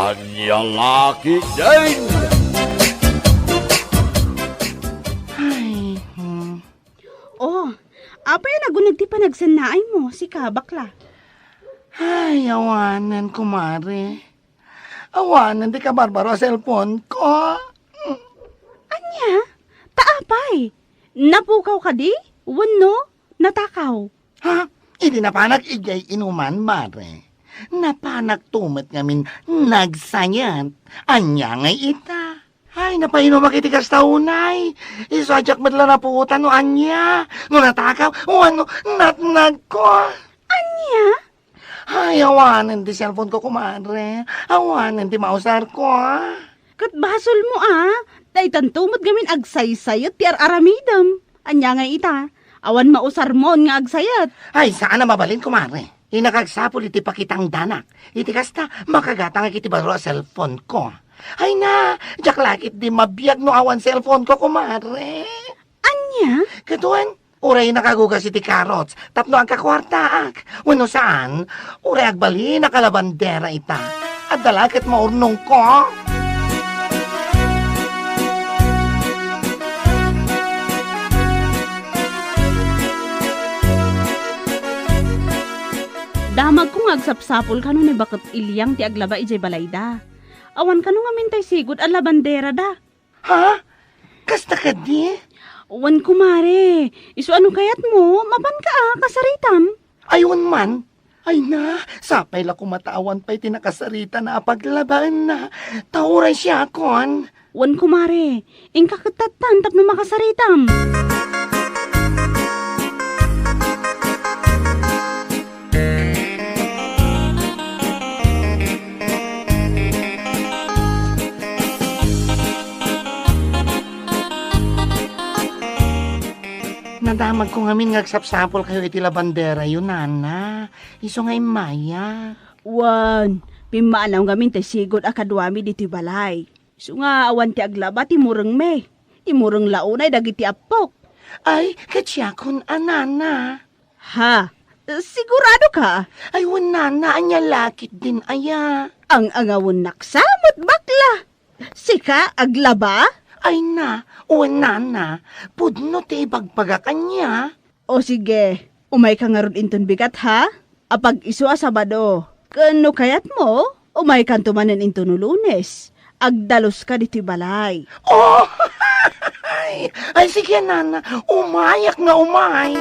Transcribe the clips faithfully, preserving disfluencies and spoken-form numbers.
Ania nga ketdin? Ay, hmm. Oh, apay a naguneg ti panagsennaaymo, sika, bakla? Ay, awanen, kumare. Awanen ti kabarbaro a cellphone ko. Ania? Ta apay? Napukaw kadi? Wenno natakaw? Ha? Idi napanak idiay inuman, mare. Napanak to met ngamin nagsayat. Ania ngay ita? Ay, napainumak iti kasta unay. Isu a diak met la napuotan no ania, no natakaw, wenno natnagko. Ania? Ay, awanen ti cellphone ko, kumare. Awanen ti mausar ko, ah. Ket basolmo, ah. Daytanto met ngamin agsaysayat ti ar-aramidem. Ania ngay ita? Awan mausarmon nga agsayat. Ay, saan a mabalin, kumare. Innak agsapul iti pakitangdanak. Iti kasta, makagatangak iti baro a cellphone ko. Ay na, diak la ketdi mabiag no awan cellphone ko, kumare. Ania? Ket wen, uray nakagugas iti carrots tapno agkakuartaak. Wenno saan, uray agbalinak a labandera ita. Adda la ket maurnongko. Damagko nga agsapsapul kano ni baket Iliang ti aglaba idiay balayda. Awan kano ngamin tay sigud a labanderada. Ha? Kasta kadi? Wen, kumare. Isu a no kayatmo, mapanka a kasaritam. Ay, wen man. Ay na, sapay la koma ta awan pay ti nakasaritan a paglabaenna. Ta uray siakon. Wen, kumare. Inka ket tattan tapno makasaritam. Nadamagko ngamin nga agsapsapulkayo iti labanderayo, nana. Isu nga immayak. Wen, pimmaanam ngamin ti sigud a kaduami ditoy balay. Isu nga awan ti aglaba ti murengmi. Ti mureng la unay dagiti appok. Ay, ket siakon a, nana. Ha? Sigurado ka? Ay, wen, nana, ania la ketdin aya? Ang-angawennak sa met, bakla. Sika, aglaba? Ay na, wen, nana, pudno ti ibagbagak ania. O sige, umayka ngarud inton bigat, ha? Apag-isu a Sabado, ken no kayatmo, umaykanto manen inton no Lunes. Agdaluska ditoy balay. Oh! Ay, ay, sige, nana. Umayak nga umay.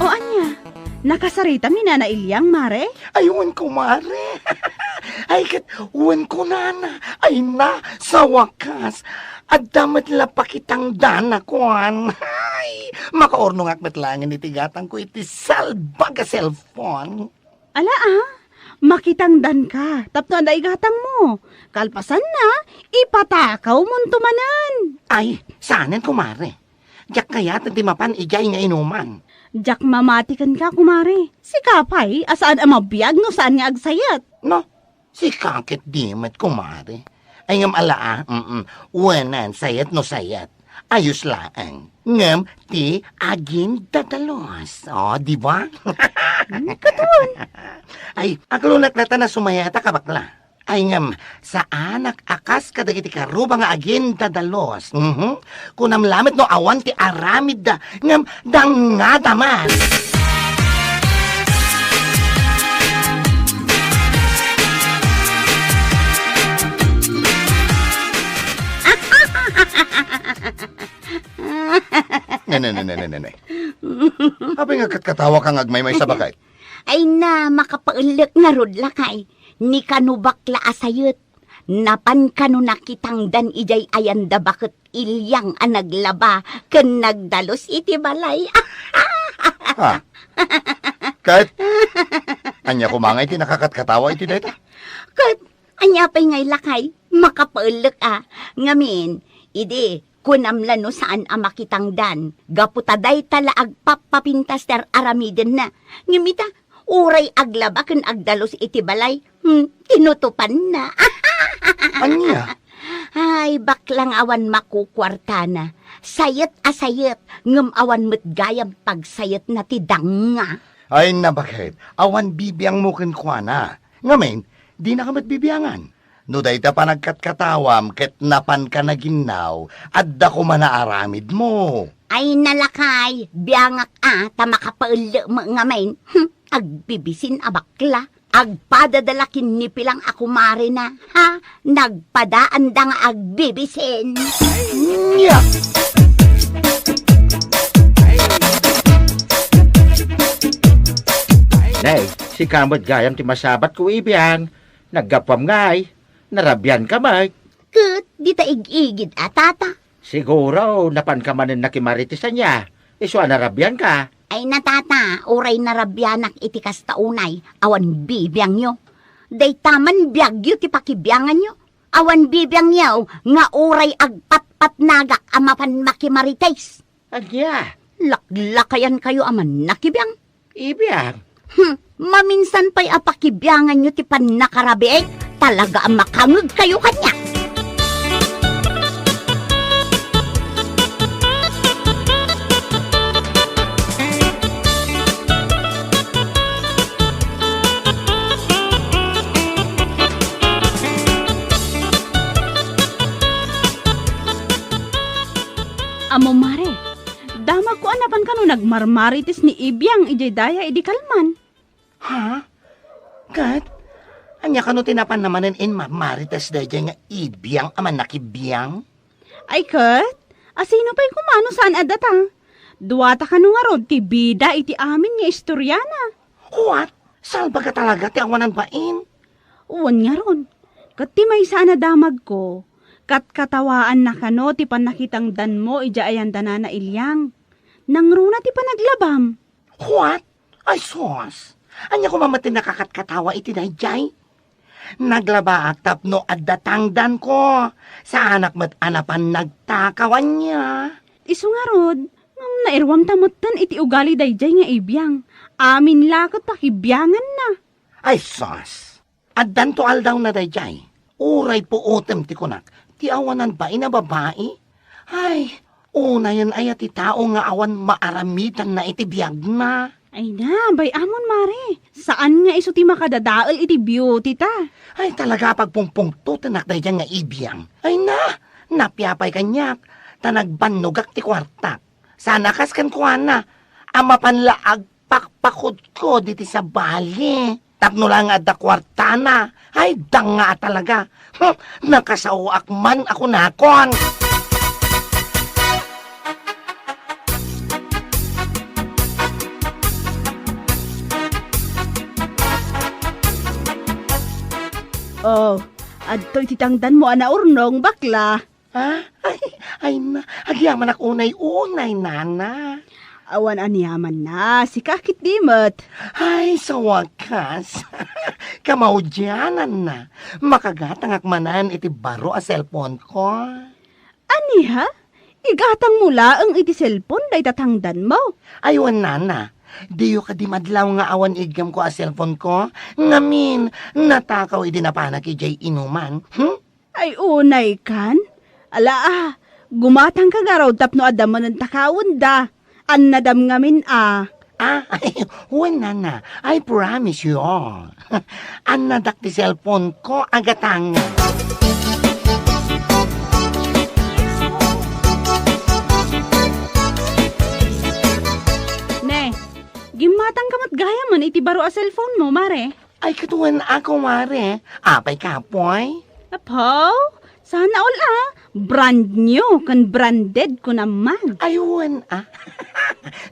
O ania, nakasaritam ni Nana Iliang, mare? Ay, wen, kumare. Ay, ket, wen, kunana. Ay na, sa wakas. Adda met la pakitangdan a kuan. Ay, makaurnongak met laengen iti gatangko iti salbag a cellphone. Ala, ah, makitangdanka tapno adda igatangmo. Kalpasanna, ipatakawmonto manen. Ay, saanen, kumare. Diak kayaten ti mapan idiay nga inuman. Diak mamati kenka, kumare. Sika pay a saan a mabiag no saan nga agsayat. No, sika ketdi met, kumare. Ay, ngem ala, ah, mm, wenen, sayat no sayat. Ayos laeng. Ngem ti agindadalus. O, di ba? Hmm, katon. Ay, aglunak la ta nasumayatak a bakla. Ay, ngem, saanak a kas kadagiti karuba nga agindadalus. Mhm. Kunam lamet no awan ti aramidda, ngem dangngada man. Ne, ne, ne, ne, ne, ne, ne. Apay nga katkatawaka nga agmaymaysa, baket? Ay na, makapaellek ngarud, lakay. Ni kano bakla a sayet. Napan kano nakitangdan idiay ayanda baket Iliang a naglaba ken nagdalus iti balay. Ha? Ket? Ania koma nga iti nakakatkatawa iti dayta? Ket, ania pay ngay lakay? Makapaellek a. Ngamin, idi, kunam la no saan a makitangdan, gapu ta dayta la agpappapintas ti ar-aramidenna. Ngem ita, uray aglaba ken agdalus iti balay, hmm, tinutopanna. Ania? Ay, bakla nga awan makukuartana. Sayet a sayet, ngem awan met gayam pagsayetna ti danga. Ay, nabaket, awan bibiangmo kenkuana. Ngamin, dinaka met bibiangan. No dayta panagkatkatawam ket napanka naginnaw, adda koma naaramidmo. Ay, nalakay, biangak a, ta makapaellem ngamin. Hm, agbibisin a bakla. Agpadada la ken ni Pilang a kumarena, ha? Nagpadaanda nga agbibisin. Nya! Nay, sika met gayam ti masabatko, Ibiang. Naggapuam ngay, narabianka met. Ket dita ig-igid a tata. Siguro, napanka manen nakimarites ania. Isu a narabianka. Ay na, tata, uray narabianak iti kasta unay, awan bibiangyo. Dayta man biagyo ti pakibianganyo. Awan bibiangyo nga uray agpatpatnagak a mapan makimarites. Ania? Laklakayankayo a mannakibiang. Ibiang? Hmm, maminsan pay a pakibianganyo ti pannakarabiit, talaga a makangegkayo kaniak. Ammom, Mare, damagko a napanka no nagmarmarites ni Ibiang idiay daya idi kalman. Ha? Ket? Ania kano ti napanna manen inmarmarites daydiay nga Ibiang a mannakibiang? Ay ket, asino pay koma no saan a data? Duata kano ngarud ti bida iti amin nga istoriana. What? Salbaga talaga ti awanan bain? Wen ngarud, ket ti maysa a nadamagko, katkatawaanna kano ti pannakitangdanmo idiay ayandanana Iliang. Nangruna ti panaglabam. What? Ay sus! Ania koma met ti nakakatkatawa iti daydiay? Naglabaak tapno adda tangdanko. Saanak met a napan nagtakaw ania. Isu ngarud, ngem nairuamta metten iti ugali daydiay nga Ibiang. Amin la ket pakibianganna. Ay sus! Addanto aldawna daydiay. Uray puotem ti kunak, ti awanan bain a babai. Ay, unayen aya ti tao nga awan maaramidanna iti biagna. Ay na, bay-amon, Mare. Saan nga isu ti makadadael iti beauty ta. Ay, talaga a pagpungpungtotenak daydiay nga Ibiang. Ay na, napiapay kaniak, ta nagbannogak ti kuartak. Saan a kas kenkuana, a mapan la agpakpakodko diti sabali. Tapno la nga adda kuartana, ay, danga a talaga. Hmm, nakasaoak man a kunakon. Oh, adtoy ti tangdanmo a naurnong, bakla. Ha? Ay, ay na, agyamanak unay-unay, nana. Awan aniamanna, sika ketdi met. Ay, sa wakas. Kamaudiananna, makagatangak manen iti baro a cellphone-ko. Ania? Igatangmo laeng iti cellphone dayta tangdanmo? Ay, wen, nana. Diyo kadi madlaw nga awan iggemko a cellphone-ko? Ngamin, natakaw idi napanak idiay inuman. Hmm? Ay, unay kan? Ala, ah, gumatangka ngarud tapno adda manen takawenda. Annadam ngamin a. Ah, ay, wen, nana. I promise you. Annadak ti cellphone-ko a gatang. Ne, gimmatangka met gayamen iti baro a cellphone-mo, Mare. Ay, ket wen a, kumare. Apay kapoy? Apo? Sana all, ah. Brand new ken branded ko naman. Ay, wen a.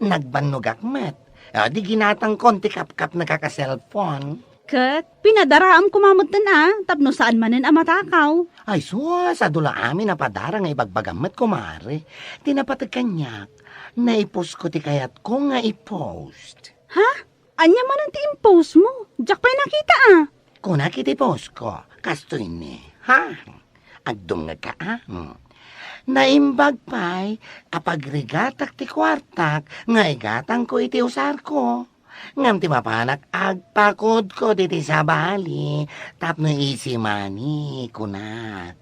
Nagbannogak met. Ah, di ginatangkon ti kapkapnekak a cellphone. Ket pinadaraam koma metten a, tapno saan manen a matakaw. Ay, sus, adu la amin a padara nga ibagbagam met, kumare. Ti napateg kaniak, naipost ko ti kayatko nga i-post. Ha? Ania manen ti impost mo? Diak pay nakita a. Kunak iti post ko, kastoy ni, ha? Agdumngegka a? Hmm. Naimbag pay a pagrigatak ti kuartak nga igatangko iti usarko. Ngem ti mapanak, agpakodko diti sabali tapno easy money, kunak.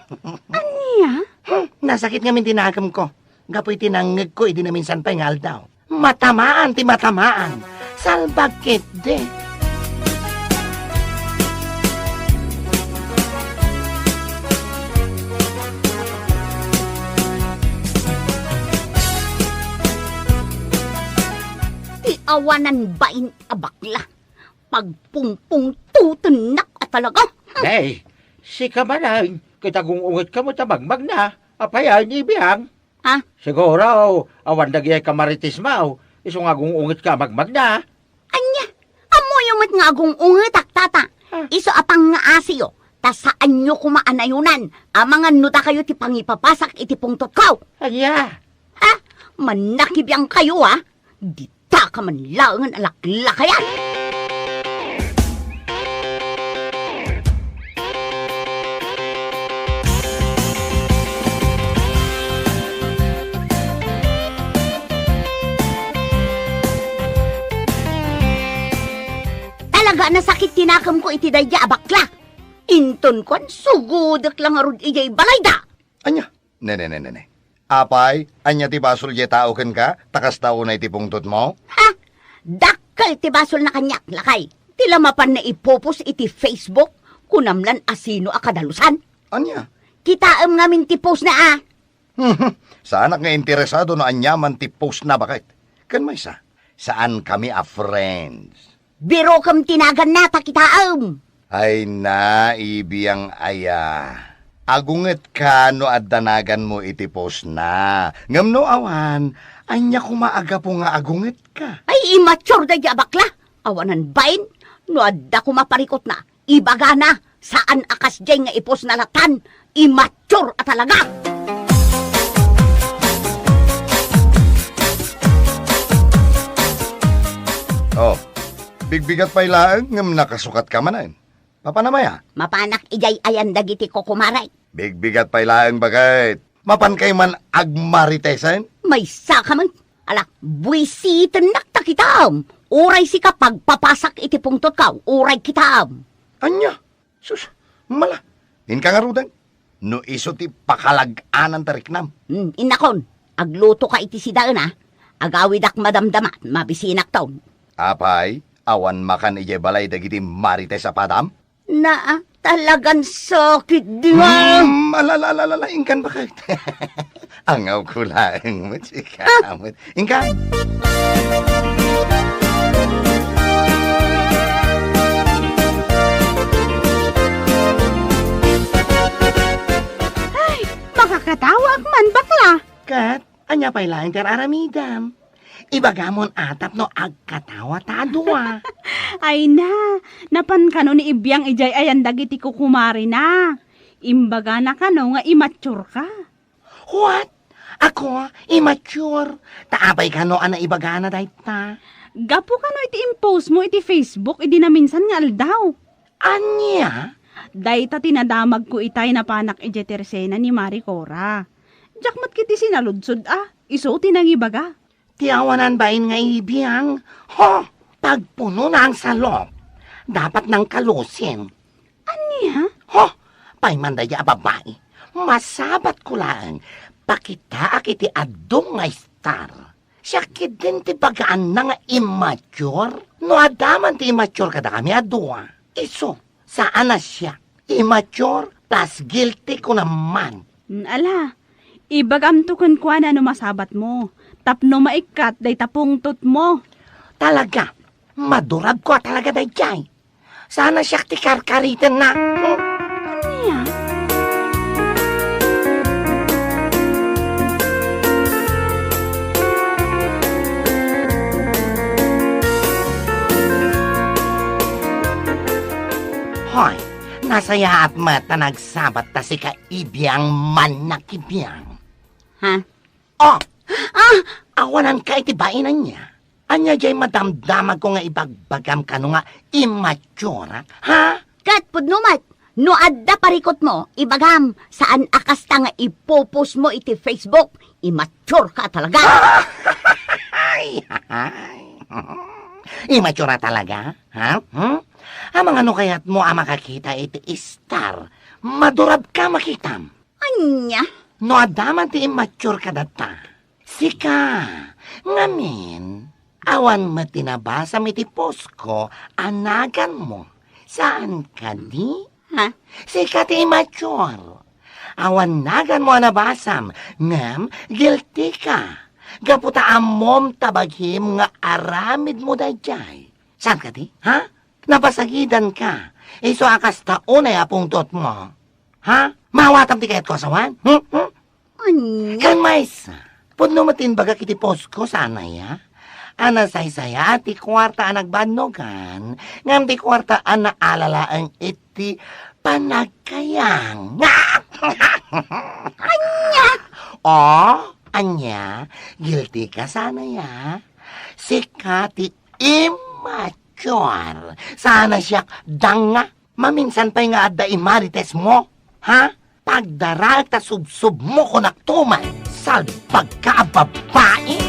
Ania? Hmm, nasakit ngamin ti nakemko. Gapu iti nangngegko idi naminsan pay nga aldaw. Matamaan ti matamaan. Salbag ketdi. Ti awanan bain a bakla. Pagpungpungtutennak a talaga. Day, sika manen, ket agung-ungetka met a magmagna. Apay a, ni Biang? Ha? Siguro, awan dagiti kamarites mo, isu nga agung-ungetka a magmagna. Ania? Ammoyo met nga agung-ungetak, tata. Ha? Isu a pangngaasiyo, ta saanyo koma a nayonan, amangan no dakayo ti pangipapasak iti pungtotko. Ania? Ha? Mannakibiangkayo, ha? Dita ka man laengen a laklakayan! Talaga a nasakit ti nakemko iti daydiay a bakla. Inton kuan, sugudek la ngarud idiay balayda. Ania? Ne, ne, ne, ne, ne. Apay, ania ti basol diay tao kenka, ta kasta unay ti pungtotmo? Ha? Dakkel ti basolna kaniak, lakay. Ti la mapanna ipupos iti Facebook, kunam lan a sino a kadalusan. Ania? Kitaem ngamin ti postna, a. Saanak nga interesado no aniaman ti postna, baket. Ken maysa, saankami a friends. Birokem ti naganna ta kitaem. Ay na, ibiang aya. Agungetka no adda naganmo iti postna. Ngem no awan, ania koma a gapu nga agungetka? Ay, immature daydiay a bakla. Awanan bain, no adda koma parikutna, ibagana, saan a kasdiay nga ipostna latan. Immature a talaga! Oh, bigbigat pay laeng ngem nakasukatka manen. Papanam aya? Mapanak idiay ayan dagiti kukumarek. Bigbigat pay laeng, baket. Mapankay man agmaritesen? Maysaka met. Ala, buisitennak ta kitaem. Uray sika pagpapasak iti pungtotko, uray kitaem. Ania? Sus, mala. Inka ngaruden. No isu ti pakalag-anan ti riknam. Hmm, innakon, aglutoka iti sidaen, a. Agawidak madamdama, mabisinakton. Apay, awan makan idiay balay dagiti marites a padam? Naa, talagan sakit di nga. Hmm, ala, ala, ala, ala, inkan, baket. Angawko laeng met sika, met. Inka. Ay, makakatawaak man, bakla. Ket, ania pay laeng ti ar-aramidem? Ibagamon a tapno agkatawa ta a dua. Ay na, napan kano ni Ibiang idiay ayan dagiti kukumarina. Imbagana kano nga immature ka. What? Ako, immature? Ta apay kano a naibagana dayta? Gapu kano iti impost mo iti Facebook idi naminsan nga aldaw. Ania? Dayta ti nadamagko itay napanak idiay tersena ni Mari Cora. Diak met ketdi sinaludsod a, isu ti nangibaga. Ti awanan bain nga ibiang, ho, pagpunona a salop. Dapat nang kalusin. Ania? Ho, pay man daydiay a babai. Masabatko laeng, pakitaak iti adu nga star. Siak ketdin ti bagaanna nga immature? No adda man ti immature kadakami a dua, isu, saan a siak. Immature plus guilty ko naman. Mm, ala, ibagamto kenkuana no masabatmo, tapno maikkat dayta pungtotmo. Talaga, madurabko a talaga daydiay. Saan a siak ti karkaritenna. Hmm? Ania? Hoy, nasayaat met ta nagsabat ta sika ibiang mannakibiang. Ha? Oh! Ah! Awananka iti bain ania? Ania diay madamdamagko nga ibagbagam kano nga immature, ha? Ket pudno met, no adda parikutmo, ibagam, saan a kasta nga ipupos mo iti Facebook, immature ka talaga. Ay, ay. Immature talaga, ha? Hmm? Amangan no kayatmo a makakita iti star, madurab ka makitam. Nya? No adda man ti immature kadata, sika, ngamin, awan met ti nabasam iti postko a naganmo. Saan kadi? Ha? Sika ti immature. Awan naganmo a nabasam, ngem guilty ka. Gapu ta ammom ta bagim nga aramidmo daydiay. Saan kadi? Ha? Napasagidan ka. Isu a kasta unay a pungtotmo. Ha? Maawatam ti kayatko a sawen? Hmm? Hmm? Anya? Kan maysa, pudno met ti imbagak iti postko, saan aya? A nasaysayaat ti kuarta a nagbannogan, ngem ti kuarta a naala laeng iti panagkayang. Anya? O, anya? Guilty ka, saan aya? Sika ti immature. Saan a siak danga? Maminsan pay nga adda immaritesmo? Ha? Pagdaraek ta subsubmo kunak tuman. Salbag ka a babai!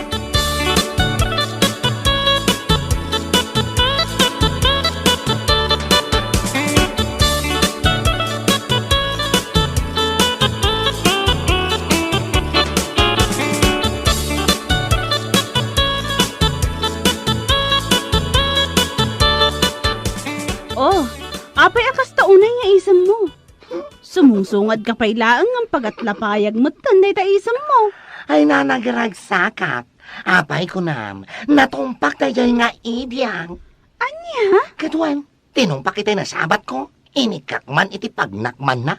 Oh, apay a kasta unay nga isemmo? Sumungsungadka pay laeng ngem pagatlapayag metten dayta isemmo. Ay, nanagaragsakak. Apay kunam, natumpak daydiay nga ibiang. Ania? Kaduan, tinumpak itay nasabatko. Inikkak man iti pagnakmanna.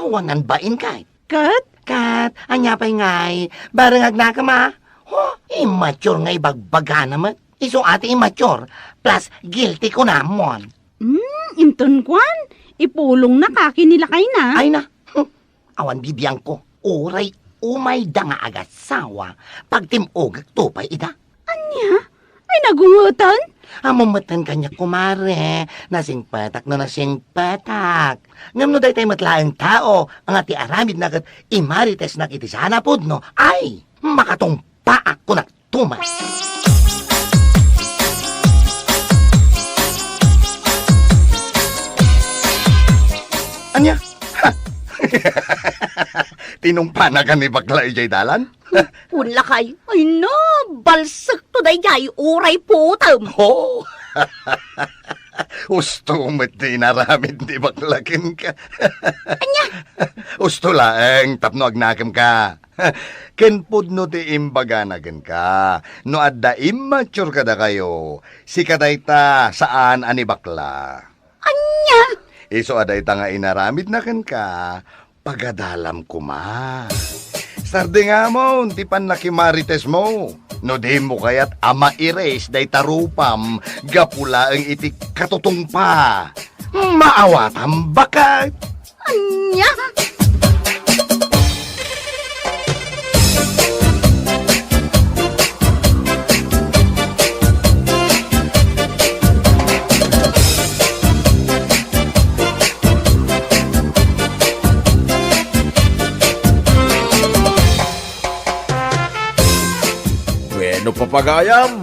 Awanan bain kay. Ket? Ket, ania pay ngay, bareng agnakem a? Ho, immature nga ibagbagana met. Isu a ti immature, plus guilty kunamon. Hmm, inton kuan, ipulongna ka ken ni lakayna. Ay na, hmm, awan bibiangko. Uray umayda nga agasawa, pagtim-ogek to pay ida. Ania? Ay, nagungetan? Ammom metten kaniak, kumare, nasingpetak no nasingpetak. Ngem no daytay met laeng tao nga ti aramidna ket imaritesnak iti saan a pudno, ay, makatung- paak kunak tumas. Ania? Ha? Tinungpana ka ni bakla idiay dalan? Kun lakay, ay na, balsekto daydiay uray putem. Oh! Usto met ti inaramid ni bakla kenka. Ania? Usto laeng tapno agnakem ka. Ken pudno ti imbagana kenka, no adda immature kadakayo, sika dayta saan a ni bakla. Ania? Isu a dayta nga inaramidna kenka, pagadalam koma. Sardingamon ti pannakimaritesmo, no dimo kayat a maires dayta rupam gapu laeng iti katutungpa. Maawatam baket. Ania? Bueno, papagayam,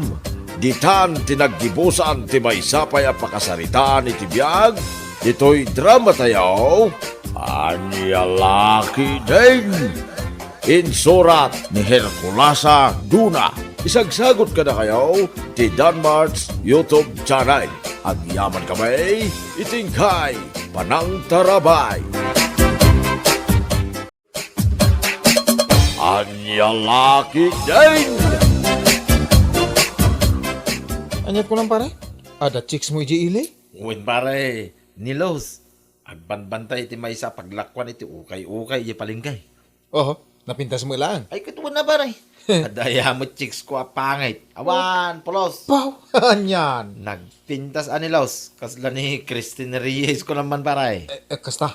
ditan ti naggibusan ti maysa pay a pakasaritaan iti biag ditoy drama tayo, Ania La Ketdin. Insurat ni Herculasa Duna. Isagsagut kadakayo ti Danmart's YouTube channel. Agyaman kami iti inkay panangtarabay. Ania La Ketdin! Ania kunam, pare? Adda chicks mo idiay ili? Wen, pare, ni Los. Agbanbantay iti maysa a paglakuan iti ukay-ukay idiay palengke. Oho, napintas mo laeng. Ay, ket wen a, pare. Adda aya met chicks ko a pangit. Awan, pulos. Baw, anian. Nagpintas a ni Los. Kasla ni Christine Reyes kunam man, pare. Eh, eh, kasta.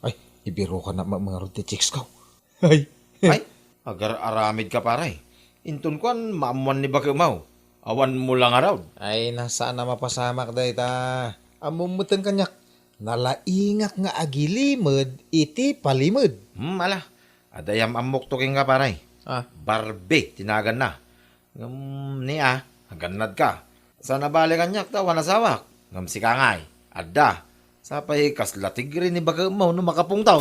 Ay, ibiro ka na ma-, mangarud ti chicks ko. Ay. Ay, agar-aramid ka, pare. Inton kuan, maammuan ni bakemaw. Awan mo la ngarud. Ay, na, saan a mapasamak dayta. Ammom metten kaniak, nalaingak nga agilimed iti palimed. Hmm, ala. Adda yam-ammok to kenka, pare. Ah. Barbie ti naganna. Ngem ni a, agannad ka. Saan a bale kaniak ta awan asawak. Ngem sika ngay, adda. Sapay kasla tigre ni bakemmo no makapungtaw.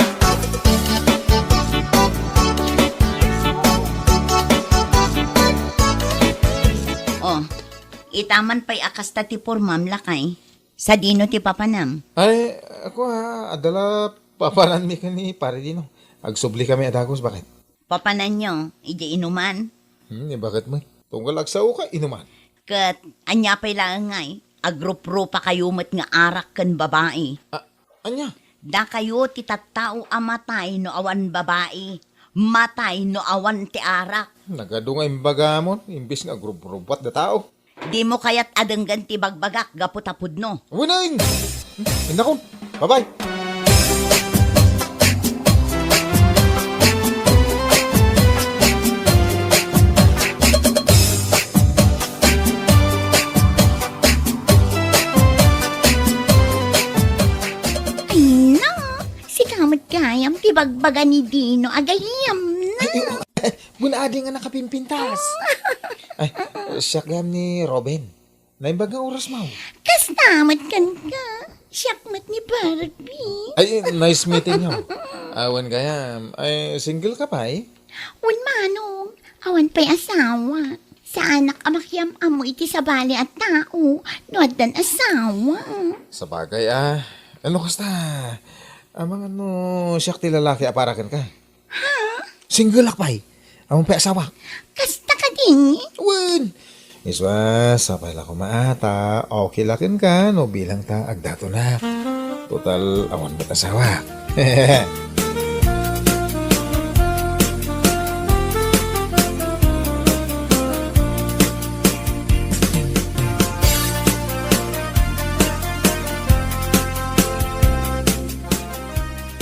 Ita man pay a kasta ti pormam, lakay. Sadino ti papanam? Ay, ako, ah, adda la papananmi ken ni Pare Dino. Agsubli kami a dagus, baket? Papananyo, idiay inuman? Hmm, ni baket met? Tunggal agsaoka, inuman. Ket, ania pay laeng ngay, agruprupa kayo met nga arak ken babai. Ah, ania? Dakayo ti tattao a matay no awan babai, matay no awan ti arak. Nagadu nga imbagamon, imbes nga agrubrubat da tao. Dimo kayat a denggen ti bagbagak gapu ta pudno. Wen, innakon. Bye-bye. Ay, no. Sika met gayam ti bagbaga ni Dino a gayyemna. Ay, ay, ay, wen adi nga nakapimpintas. Ay, siak gayam ni Ruben. Naimbag nga oras mo. Kasta met kenka. Siak met ni Barbie. Ay, nice meeting you. Awan gayam. Ay, single ka pay? Wen, manong. Awan pay asawa. Saanak a makiam-ammo iti sabali a tao no addan asawa. Sabagay, ah. Ano kasta? Amangan no siak ti lalaki a para kenka. Ha? Single ak pay. Awan pay asawa. Kasta kadi? Wen. Iswa, sapay la koma ta okay la kenka no bilang ta agdato na. Total, awan met asawa.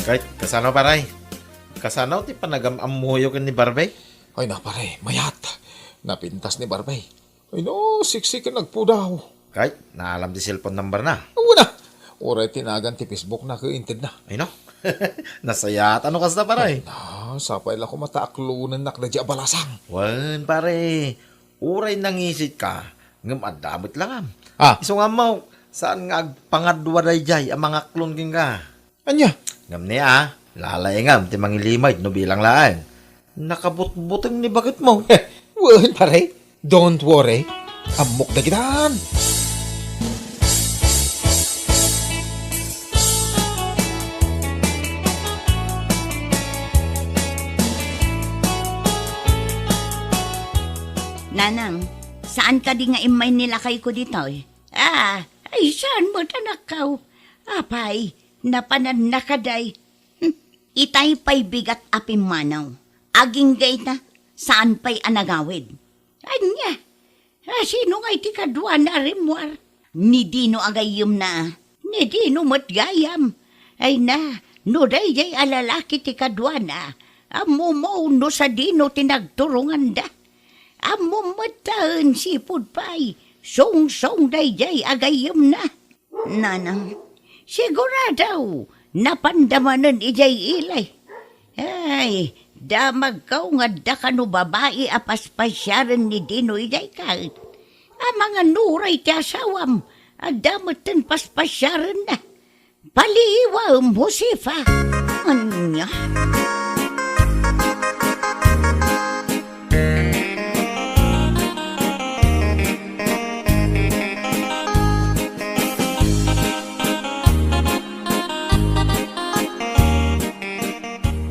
Kay, kasano, paray? Kasano ti panagam-ammoyo ken ni Barbie? Ay na, pare, mayat. Napintas ni Barbie. Ay no, siksik ken nagpudaw. Kay, naalam ti cellphone number na. Awan na. Uray tinagan ti Facebook na ket inted na. Ay no? Nasayaat no kasta, pare. Ay na, sapay la koma ta aklonennak daydiay a balasang. Wen, pare. Uray nangisit ka, ngem adda met langam. Ah. Isu nga ammo, saan nga agpangadua daydiay a mangaklon kenka? Ania? Ngem ni a, lalaingam ti mangilimay no bilang laeng. Nakabutbuteng ni baket mo. Wen, pare. Don't worry. Ammok dagitan. Nanang, saan kadi nga immay ni lakayko ditoy? Ah, ay, saan met, anakko? Apay, napananna kadi. Hmm, itay pay bigat a pimmanaw. Agingga ita, saan pay a nagawid. Ania? Ah, sino ngay ti kaduana a rimmuar? Ni Dino a gayyemna. Ni Dino met gayam. Ay na, no daydiay a lalaki ti kaduana, ammomo no sadino ti nagturonganda. Ammom met taen sipud pay, sungsong daydiay a gayyemna. Nanang, sigurado, napanda manen idiay ili. Ay, damagko nga adda kano babai a paspasiaren ni Dino idiay ket. Amangan no uray ti asawam, adda metten paspasiarenna. Paliiwam, Josefa. Ania?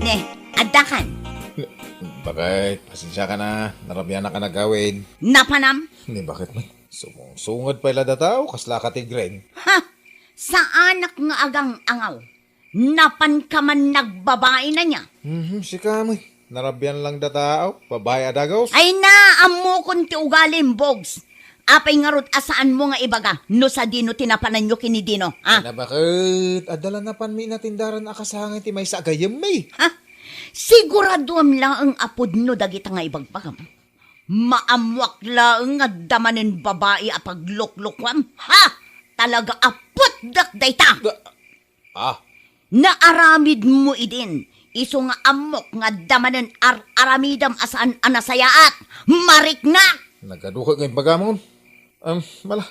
Ne, addakan. Baket, pasensiakan a, narabianak a nagawid. Napanam? Ni baket met, sumungsungad pay la data, o kasla ka ti gren. Ha? Saanak nga agang-angaw. Napanka man nagbabain ania? Mhm, sika met. Narabian lang data, o, babai a dagus. Ay na, ammokon ti ugalim, Bogs. Apay ngarud a saanmo nga ibaga no sadino ti napananyo ken ni Dino, ha? Ay na, baket? Adda la napanmi inatindaran a kasangay ti maysa a gayyemmi. Ha? Siguradoam laeng a pudno dagita nga ibagbagam. Maammoak laeng nga adda manen babai a pagluklukuam. Ha? Talaga a putdek dayta! Da-, ah. Naaramidmo idin, isu nga ammok nga adda manen ar-aramidem a saan a nasayaat. Mariknak! Nagaduka nga imbagamon. Em, mala.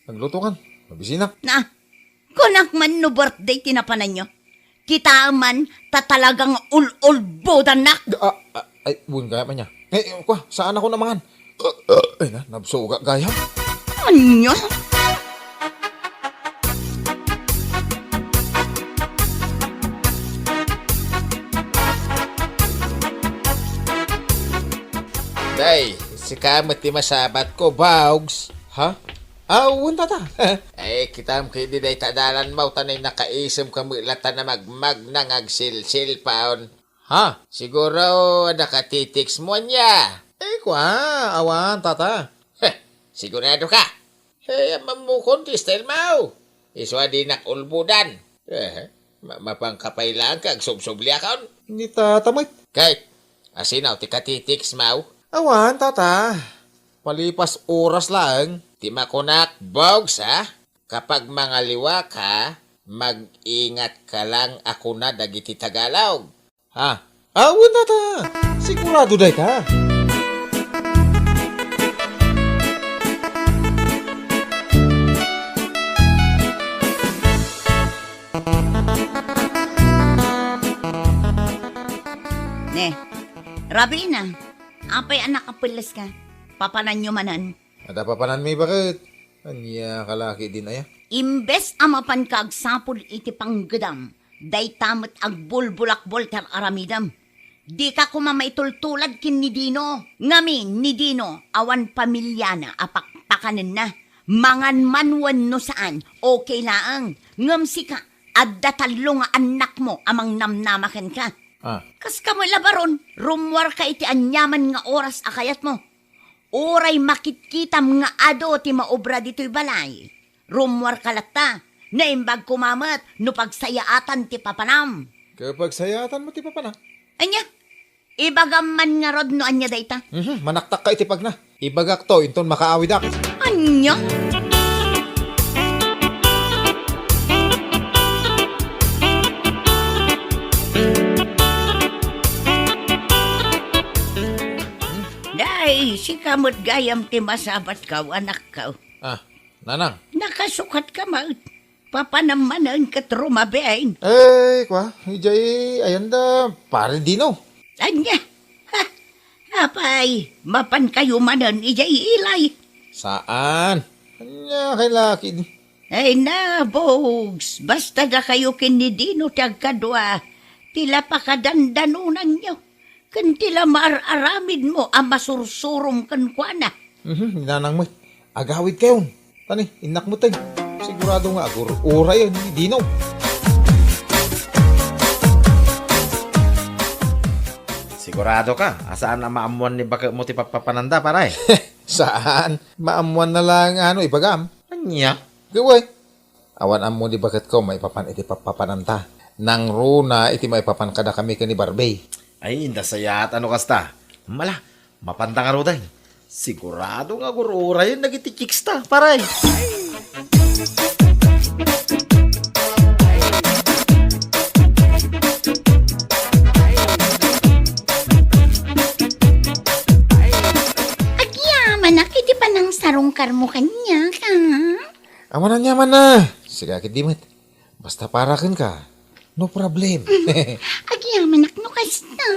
Nagluto kan. Mabisinak. Na, kunak man no birthday ti napananyo. Kitaem man, ta talagang ul-ulbodannak. Ah, ah, ay, wen gayam ania. Eh, eh, kwa, saan ako namangan? Ay na, nabsuga gayam. Anya? Day, sika met ti masabatko, Bawgs. Ha? Awan, tata. Ay, kitam ketdi dayta dalan, maw, ta nay nakaisem ka met latta a magmagna nga agsilsilpaon. Ha? Siguro, adda ka ti-text mo, ania? Ay, kua, awan, tata. Heh, sigurado ka? Heh, ammok ti style mo. Isu a dinak ulbodan. Eh, ma-, mapanka pay laeng ket agsubsubliakon. Ni tata met. Kay, asino ti ka-text mo? Awan, tata. Palipas oras laeng. Ti makunak, Bawgs, ha? Kapag mangaliwa ka, mag-ingat ka lang a kuna dagiti Tagalog. Ha? Awan, tata. Sigurado dayta. Ne, Rabina, apay a nakapelles ka? Papananyo manen. Adda papananmi baket. Ania ka la ketdin aya? Imbes a mapanka agsapul iti panggedam, dayta met agbulbulakbol ti ar-aramidem. Dika koma maitultulad ken ni Dino. Ngamin, ni Dino, awan pamiliana a pakpakanenna. Mangan man wenno saan, okay laeng. Ngem sika, adda tallo nga annakmo a mangnamnama kenka. Ah. Kas kamo labaron, rummuarka iti aniaman nga oras a kayatmo. Uray makitkitam nga adu ti maobra ditoy balay, rummuarka latta. Naimbag koma met no pagsayaatan ti papanam. Ket pagsayaatan mo ti papanak? Ania? Ibagam man ngarud no ania dayta. Mhm, manaktakka iti pagna. Ibagakto inton makaawidak. Ania? Day, sika met gayam ti masabatko, anakko. Ah, nanang. Nakasukatka met. Papanam manen ket rumabiin. Ay, kua, idiay, ayan da, Pare Dino. Ania? Ha? Apay, mapankayo manen idiay ilay? Saan? Ania kay laki di? Ay na, Bogs, basta dakayo ken ni Dino ti agkadua, ti la pakadandanonanyo. Ken ti la maar-aramidmo a masursurom kenkuana. Mhm, ni nanang met. Agawidkayon. Tani, innak met, ay. Sigurado nga agur-urayen ni Dino. Sigurado ka a saan a maammoan ni baketmo ti pappapananda, pare? Saan? Maammoanna laeng a no ibagam. Ania? Gaway. Awan ammo ni baketko maipapan iti pappapananta. Nangruna iti maipapan kadakami ken ni Barbie. Ay, nasayaat a no kasta. Mala, mapanta ngaruden. Sigurado nga agur-urayen dagiti chicks ta, pare. Agyamanak iti panangsarungkarmo kaniak, a? Awan aniamanna. Sika ketdi met. Basta para kenka, no problem. Agyamanak no kasta.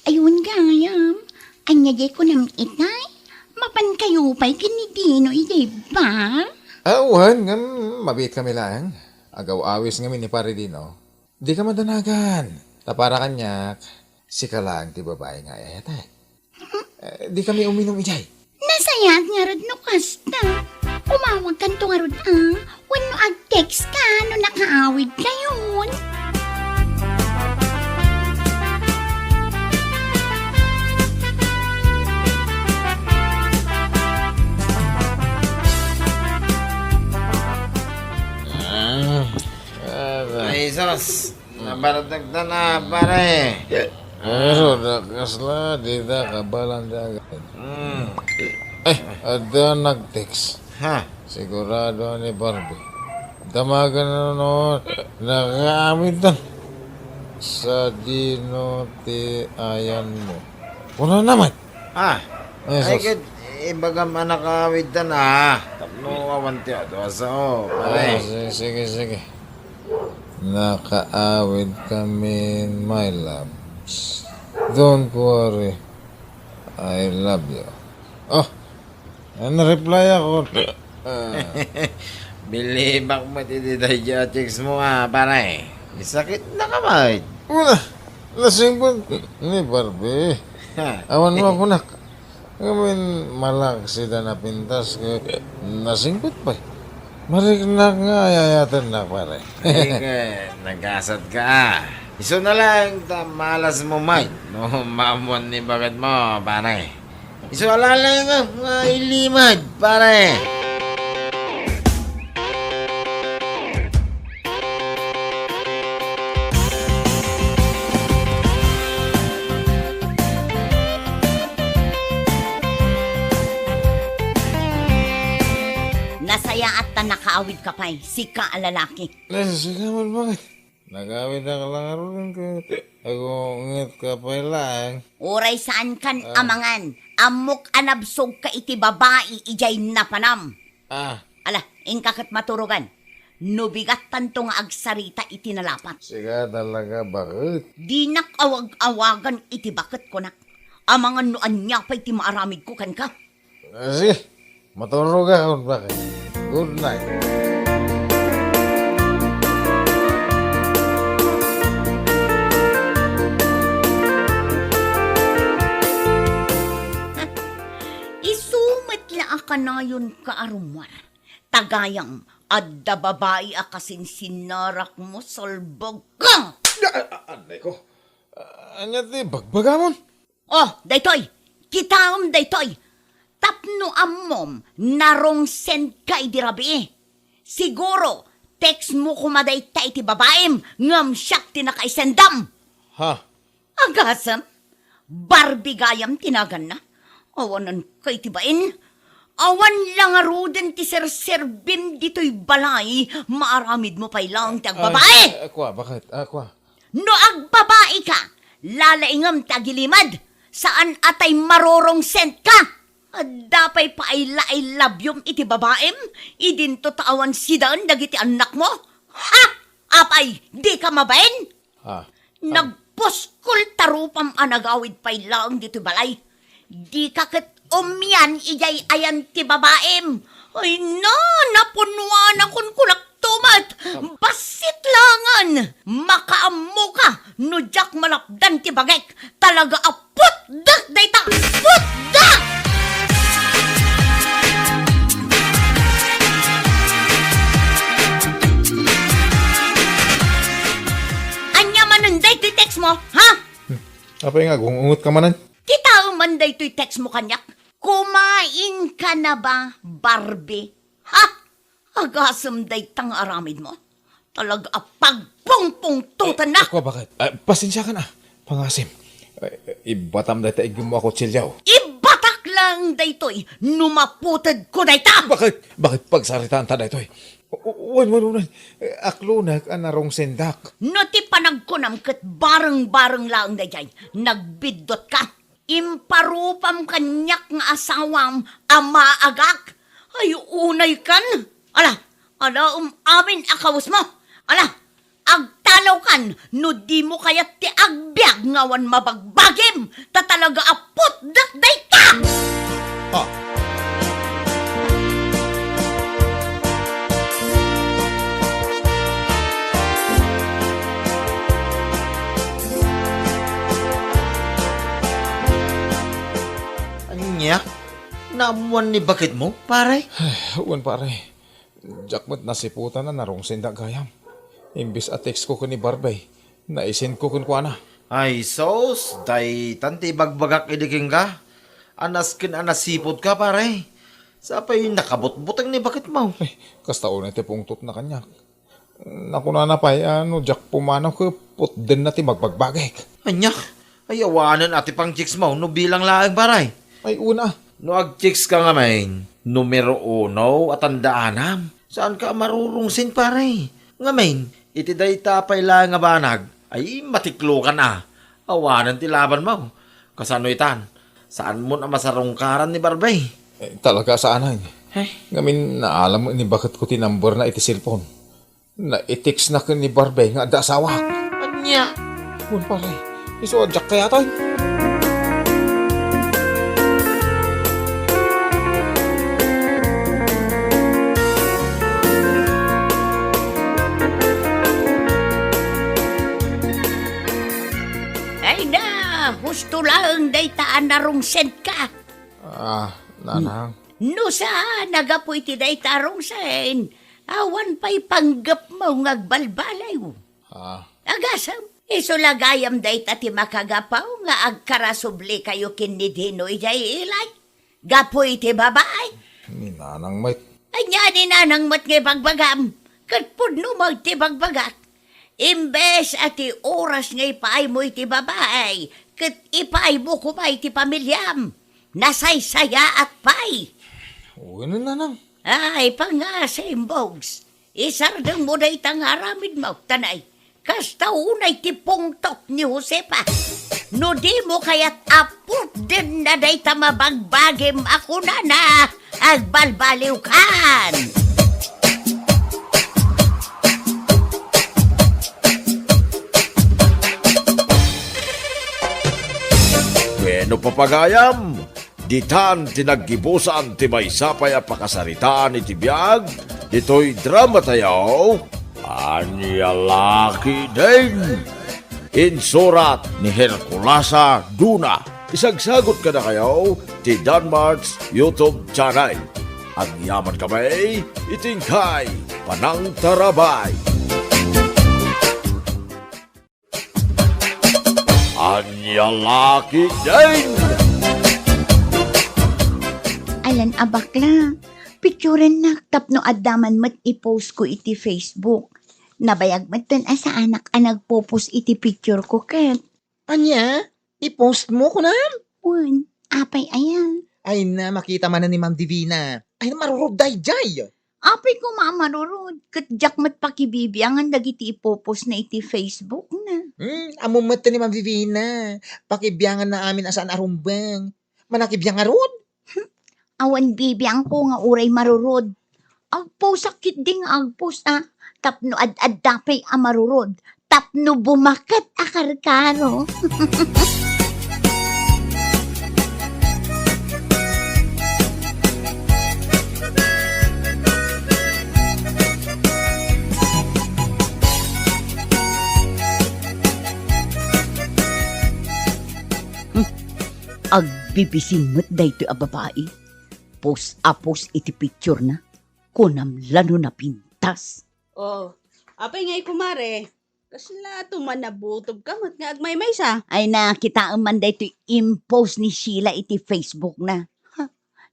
Awan gayam. Ania diay kunam itay? Mapankayo pay ken ni Dino idiay bar? Awan, ngem mabiitkami laeng. Agaw-awis ngamin ni Pare Dino. Dika madanagan. Ta para kaniak, sika laeng ti babai nga ay-ayatay. Eh, dikami uminum idiay. Nasayaat ngarud no kasta. Umawagkanto ngarud, a, wenno ag-text ka no nakaawidkayon. Ah, ah, Ay, sus. Nabaratag ta na, pare. Pero da kasla, dita kabalan ti agayat. Mm. Eh, adda nag-text. Ha? Sigurado ni Barbie. Damagen no nakaawid ta. Sadino ti ayanmo? Kunana met. Ah, ay, sus. Ket ibagam a nakaawid ta na. Tapno awan ti adu a sao, pare. Ah, sige, sige, sige. Nakaawid kami, my love. Don't worry. I love you. Oh, and reply ako. Ah. Bilibak met iti daydiay a chicks mo, ah, pare. Sakit na ka met. Wala. Nasingpet ni Barbie. Ha. Awan mo kunak. Ngamin malak sida napintas ket nasingpet pay. Mariknak nga ay-ayatennak, pare. Ay, ket nagasat ka, ah. Isu na lang ta malas mo met no maammuan ni baket mo, pare. Isu a laeng nga ilimed, pare. Nasayaat ta nakaawid ka pay, sika a lalaki. Ay, sika man, bakit? Nagawidak la ngaruden ket agunget ka pay laeng. Uray saankan amangan, ammok a nabsog ka iti babai idiay napanam. Ah. Ala, inka ket maturogan. No bigattanto nga agsarita iti nalapat. Sika talaga, baket. Dinak awag-awagan iti baket, kunak. Amangan no ania pay ti maaramidko kenka. Ah, sige. Maturogakon, baket. Good night. Isu met la a kanayon ka a rummuar. Ta gayam, adda babai a kasinsinnarak mo, salbag ka! Ah, ah, ah, anay ko. Ah, ania ti bagbagamon? Oh, daytoy! Kitaem daytoy! Tapno ammom, narong send ka idi rabii. Siguro, text mo koma dayta iti babaim, ngem siak ti nakaisendam. Ha? Agasem? Barbie gayam ti naganna. Awanan ka iti bain. Awan la ngaruden ti serserbim ditoy balay, maaramid mo pay laeng ti agbabai. Ay, ah, kua, bakit? Ah, kua. No agbabai ka, lalaingem ti agilimed, saan a tay marorong send ka. Adda pay paay-laay labiom iti babaim, idinto ta awan sidaen dagiti annakmo? Ha? Apay, dika mabain? Ah. Nagpuskol ta rupam a nagawid pay laeng ditoy balay. Dika ket umian idiay ayan ti babaim. Ay na, napunuanakon kunak tumet. Am- Bassit langen. Makaammoka no diak malapdan ti bagek. Talaga a putdek dayta! Putdek! Ania manen daytoy text mo, ha? Hmm. Apay nga, gung-ungot ka manen? Kitaem man daytoy text mo kaniak. Kumain ka na ba, Barbie? Ha? Agasem dayta nga aramid mo. Talaga a pagpungpungtotennak. Ay, ako, bakit? Ah, pasensiakan, ah. Pangasim. Ay, ibatam dayta iggem mo a kutsilio. Ibatak lang daytoy no maputedko dayta. Bakit? Bakit pagsaritaan ta daytoy? U-, u-, wen, wen, wen, wen. Eh, aklonek a narong sendak. No ti panagkunam ket bareng-bareng laeng daydiay, nagbiddutka. Imparupam kaniak nga asawam a maagak. Ay, unay kan. Ala, alaem amin a kawesmo. Ala, agtalawkan no dimo kayat ti agbiag nga awan mabagbagim, ta talaga a putdek dayta! Ah. Ania? Naammoan ni baketmo, pare? Wen, pare. Diak met nasiputan a narong sendak gayam. Imbes a text ko ken ni Barbie, naisend ko kenkuana. Ay, sus, daytan ti ibagbagak idi kenka. A nasken a nasiputka, pare. Sapay nakabutbuteng ni baketmo. Ay, kasta unay ti pungtotna kaniak. Nakunana pay a no diak pumanaw ket putdenna ti magbagbagek. Ania? Ay, awanen a ti pang-chicks mo no bilang laeng, pare. Ay, una. No ag-chicks ka ngamin, numero uno a tandaanam. Saanka a marurungsin, pare. Ngamin, iti dayta pay laeng a banag, ay, matiklokan a. Awanen ti laban mo. Kasano itan? Saan mo a masarungkaran ni Barbie? Eh, talaga saan ay. Ay. Ngamin, naalam ni baketko ti number na iti cellphone. Nai-text na ken ni Barbie nga adda asawak. Ania? Wen, pare. Isu a diak kayatay. Na, husto laeng dayta a narungsenka. Ah, nanang. No saan a gapu iti dayta a rungsen, awan pay panggepmo nga agbalbaliw. Ah. Agasem, isu la gayam dayta ti makagapu nga agkarasublikayo ken ni Dino idiay ilay. Gapu iti babae. Ni nanang met. Ania ni nanang met nga ibagbagam? Ket pudno met ti bagbagak. Imbes a ti oras nga ipaaymo iti babae, ket ipaaymo koma iti pamiliam. Nasaysayaat pay. Wen, nanang. Ay, pangasim, Bogs. Isardengmo dayta nga aramidmo, tanay. Kasta unay ti pungtot ni Josefa. No dimo kayat a putdenna dayta mabagbagim a kunana, agbalbaliwkan! Wenno, papagayam, ditan ti naggibusan ti maysa pay a pakasaritaan iti biag ditoy dramatayo, Ania La Ketdin. Insurat ni Herculasa Duna. Isagsagut kadakayo ti Danmart's YouTube channel. Agyamankami iti inkay panangtarabay. Ania La Ketdin! Alan a bakla, picturennak tapno adda man met i-post ko iti Facebook. Nabayag metten a saanak a nagpo-post iti picture ko ket. Ania? I-post mo, kunam? Wen, apay aya? Ay na, makita manen ni Ma'am Divina. Ay na, marurod daydiay. Apay koma a marurod, ket diak met pakibibiangan dagiti ipo-post na iti Facebook na. Hmm, ammo met ni Ma'am Divina. Pakibiangan na amin a saan a rumbeng. Manakibiang ngarud? Awan bibiangko nga uray marurod. Agposak ketdi nga agpost a, tapno ad-adda pay a marurod, tapno bumaket a karkaro. Hmm. Agbibisin met daytoy a babai. Post a post iti picture na. Kunam la no napintas. Oh, apay ngay, kumare? Kasla tuman nabutobka met nga agmaymaysa? Ay na, kitaem man daytoy impost ni Sheila iti Facebook na. Ha?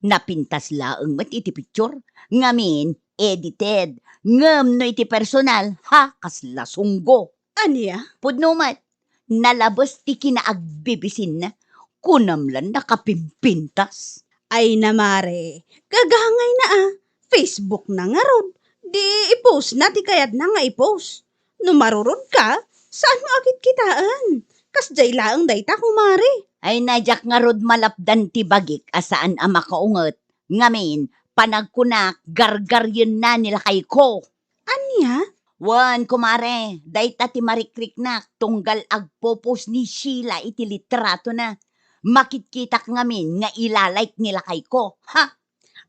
Napintas laeng met iti picture. Ngamin, edited. Ngem no iti personal, ha, kasla sunggo. Ania? Pudno met, nalabes ti kinaagbibisinna. Kunam la nakapimpintas. Ay na, mare, gagangayna a. Facebook na ngarud. Di i-post na ti kayatna nga i-post. No marurod ka, saan mo a kitkitaen. Kasdiay laeng dayta, kumare. Ay na, diak ngarud malapdan ti bagik a saan a makaunget. Ngamin, panagkunak, gargarienna ni lakayko. Ania? Wen, kumare, dayta ti marikriknak tunggal agpo-post ni Sheila iti litratona. Makitkitak ngamin nga ila-like ni lakayko. Ha?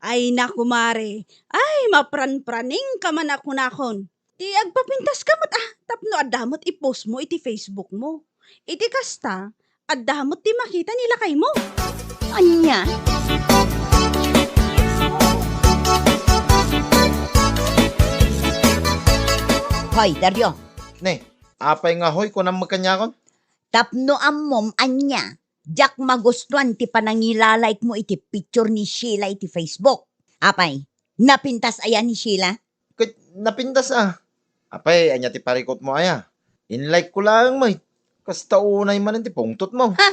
Ay na, kumare. Ay, mapranpraningka man a kunakon. Ti agpapintaska met a, tapno adda met i-post mo iti Facebook mo. Iti kasta, adda met ti makita ni lakaymo. Ania? Hoy, Dario. Ne, apay nga hoy, kunam met kaniakon? Tapno ammom ania, diak magustuan ti panangila-like mo iti picture ni Sheila iti Facebook. Apay, napintas aya ni Sheila? Ket napintas a. Apay, ania ti parikutmo aya? In-like ko laeng met. Kasta unay manen ti pungtotmo. Ha?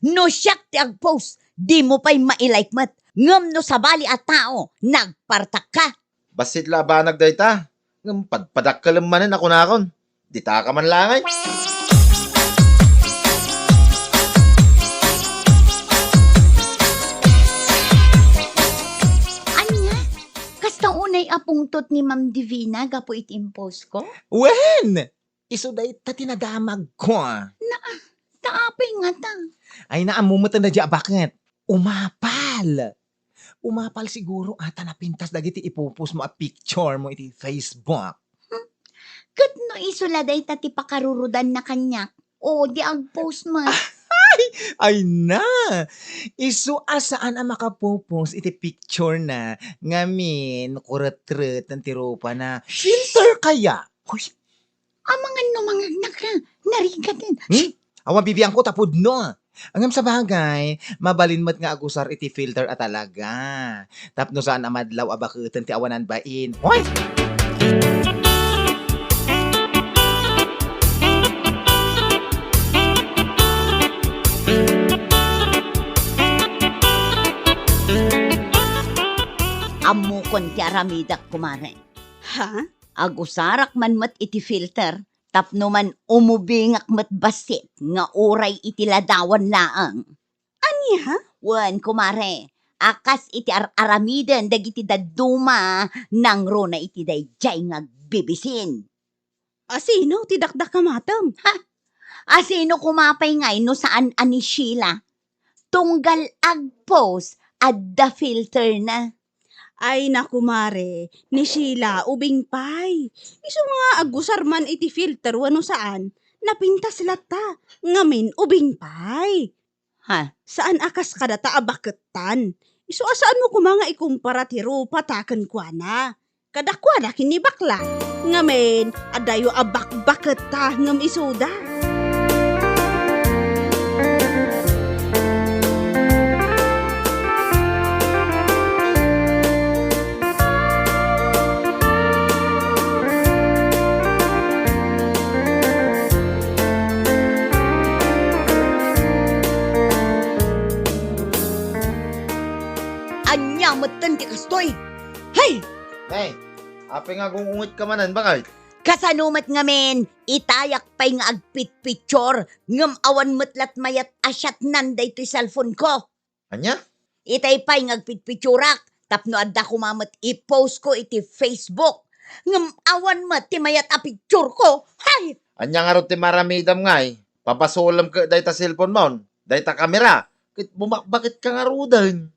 No siak ti agpost, dimo pay mai-like met. Ngem no sabali a tao, nagpartakka. Bassit la a banag dayta. Ngem padpadakkelem manen a kunakon. Ditaka man la ngay. Ania? Kasta unay a pungtot ni Ma'am Divina gapu iti impost ko? Wen! Isu dayta ti nadamagko. Na, ta apay ngata? Ay, naammo met a nadia a baket. Umapal. Umapal siguro a ta napintas dagiti ipo-post mo a picture mo iti Facebook. Hmm. Ket no isu la dayta ti pakarurudanna kaniak, o di agpost met. Ay na! Isu a saan a makapopost iti picture na ngamin kuretreten ti rupana. Filter kaya? Hoy! Amangan no mangagnak na, narigaten. Hmm? Awan bibiangko ta pudno. Ngem sabagay, mabalin met nga agusar iti filter a talaga. Tapno saan a madlaw a baketen ti awanan bain. Hoy! Ammokon ti aramidek, kumare. Ha? Agusarak man met iti filter, tapno man umubingak met bassit nga uray iti ladawan laeng. Ania? Wen, kumare, a kas iti ar-aramiden dagiti dadduma nangruna iti daydiay nga agbibisin. Asino ti dakdakamatem? Ha? Asino koma pay ngay no saan a ni Sheila? Tunggal agpost, adda filter na. Ay, naku, mare, ni Sheila, ubing pay. Isu nga agusar man iti filter wenno saan, napintas latta, ngamin ubing pay. Ha? Saan a kas kadata a bakettan. Isu a saanmo koma nga ikumpara ti rupata kenkuana. Kadakuada ken ni bakla. Ngamin, adayo a bakbaketta ngem isuda. Ania metten ti kastoy? Hay! Hey, apay nga agung-ungetka manen, baket? Kasano met ngamin, itayak pay nga agpitpicture, ngem awan met lat mayat a siatnan daytoy cellphone ko. Ania? Itay pay nga agpitpicturak, tapno adda koma met i-post ko iti Facebook. Ngem awan met ti mayat a picture ko. Hay! Ania ngarud ti maramidam ngay? Pabasolem ket dayta cellphone mo, dayta kamera, ket bumakbaketka ngaruden.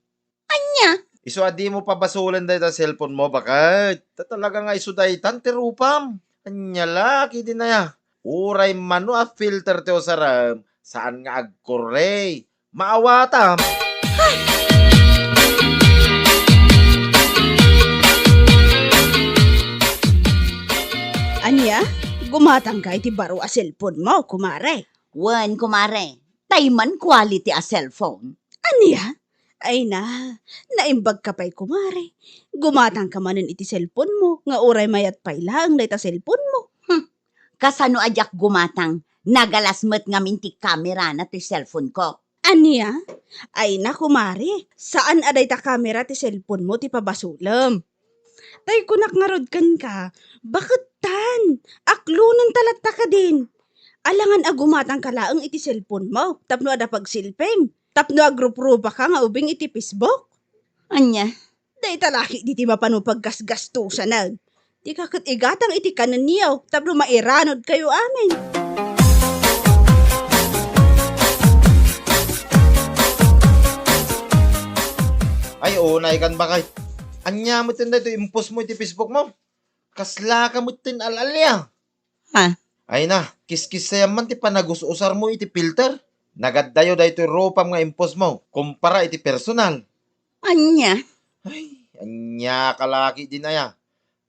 Ania? Isu a dimo pabasolen dayta cellphone mo, baket? Ta talaga nga isu daytan ti rupam. Ania la, kidin aya? Uray mano a filter ti usarem, saan nga agkurre. Maawatam. Ania? Gumatangka iti baro a cellphone mo, kumare? Wen, kumare. Tay man quality a cellphone. Ania? Ay na, naimbagka pay, kumare. Gumatangka manen iti cellphone mo, nga uray mayat pay laeng dayta cellphone mo. Hmm. Kasano a diak gumatang? Nagalas met ngamin ti kamerana ti cellphone ko. Ania? Ay na, kumare, saan a dayta kamera ti cellphone mo ti pabasolem. Tay kunak ngarud kenka, bakettan, aklonenta latta kadin. Alangan a gumatangka laeng iti cellphone mo tapno adda pagsilpim, tapno agruprupa ka nga ubing iti Facebook. Ania? Dayta la ketdi ti mapano paggasgastosanen. Dika ket igatang iti kanenyo tapno mairanudkayo amin. Ay, unay kan bakay. Ania met daytoy impost mo iti Facebook mo? Kasla ka met ti al-alia. Ha? Ay na, kiskisayam man ti panagus-usar mo iti filter. Nagaddayo daytoy rupam nga impost mo, kumpara iti personal. Ania? Ay, ania ka la ketdin aya?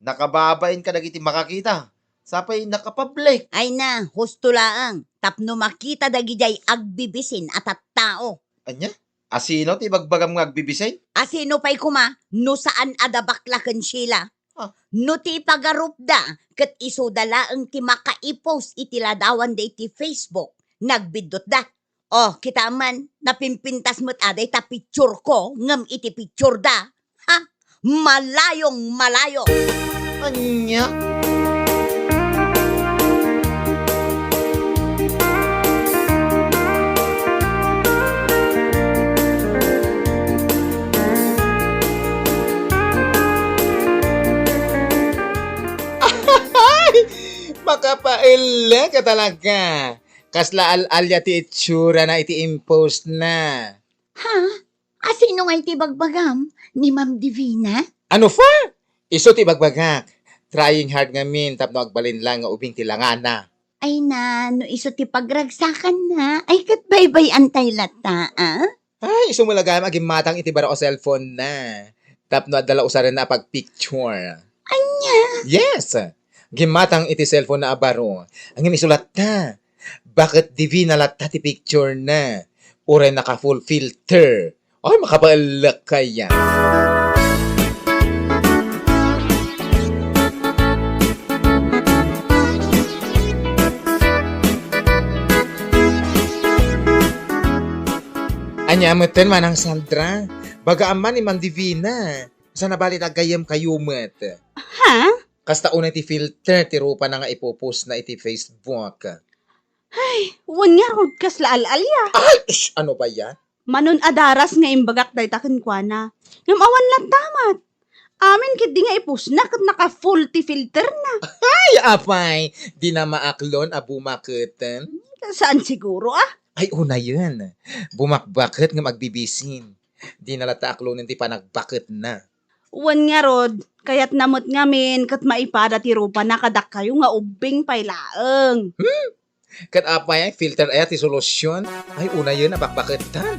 Nakababain kadagiti makakita. Sapay nakapublic. Ay na, husto laeng, tapno makita dagidiay agbibisin a tattao. Ania? Asino ti ibagbagam nga agbibisin? Asino pay koma no saan a da bakla ken Sheila? Ah. No ti pagarupda, ket isuda laeng ti makaipost iti ladawanda iti Facebook, nagbiddutda. Oh, kitaem man, napimpintas met a dayta picture ko ngem iti picture da. Ha? Malayong malayo. Ania? Makapailek ka talaga. Kasla al-alia ti itsurana iti impost na. Ha? Asino ngay ti bagbagam? Ni Ma'am Divina? Ano fa? Isu ti bagbagak. Trying hard ngamin tapno agbalin lang nga ubing ti langana. Ay na, no isu ti pagragsakanna, ay ket baybay-antay latta, a? Ay, isu met la gayam a gimmatang iti baro a cellphone-na. Tapno adda la usarenna a pagpicture. Ania? Yes! Gimmatang iti cellphone-na a baro. Ngem isu latta. Baket Divina latta ti picture-na. Uray naka-full filter. Ay, makabaellek kaya. Ania metten, Manang Sandra? Baga amman ni Mang Divina. Saan a bali nagayyem kayo met? Ha? Kasta unay ti filter ti rupana nga ipopost-na iti Facebook. Ay, wen ngarud, kasla al-alia. Ay, shh! Ano ba yan? Manon a daras nga imbagak dayta kenkuana. Ngem awan latta met. Amin ketdi nga ipost-na ket naka-full ti filter-na. Ay, apay, dina maaklon a bumaketen? Saan siguro, a? Ay, unayen. Bumakbaket ngem agbibisin. Dina latta aklonen ti panagbaket-na. Wen ngarud, kayatna met ngamin ket maipada ti rupana kadakayo nga ubbing pay laeng. Hmm? Ket apay, filter aya ti solusyon? Ay, unayen a bakbaketan.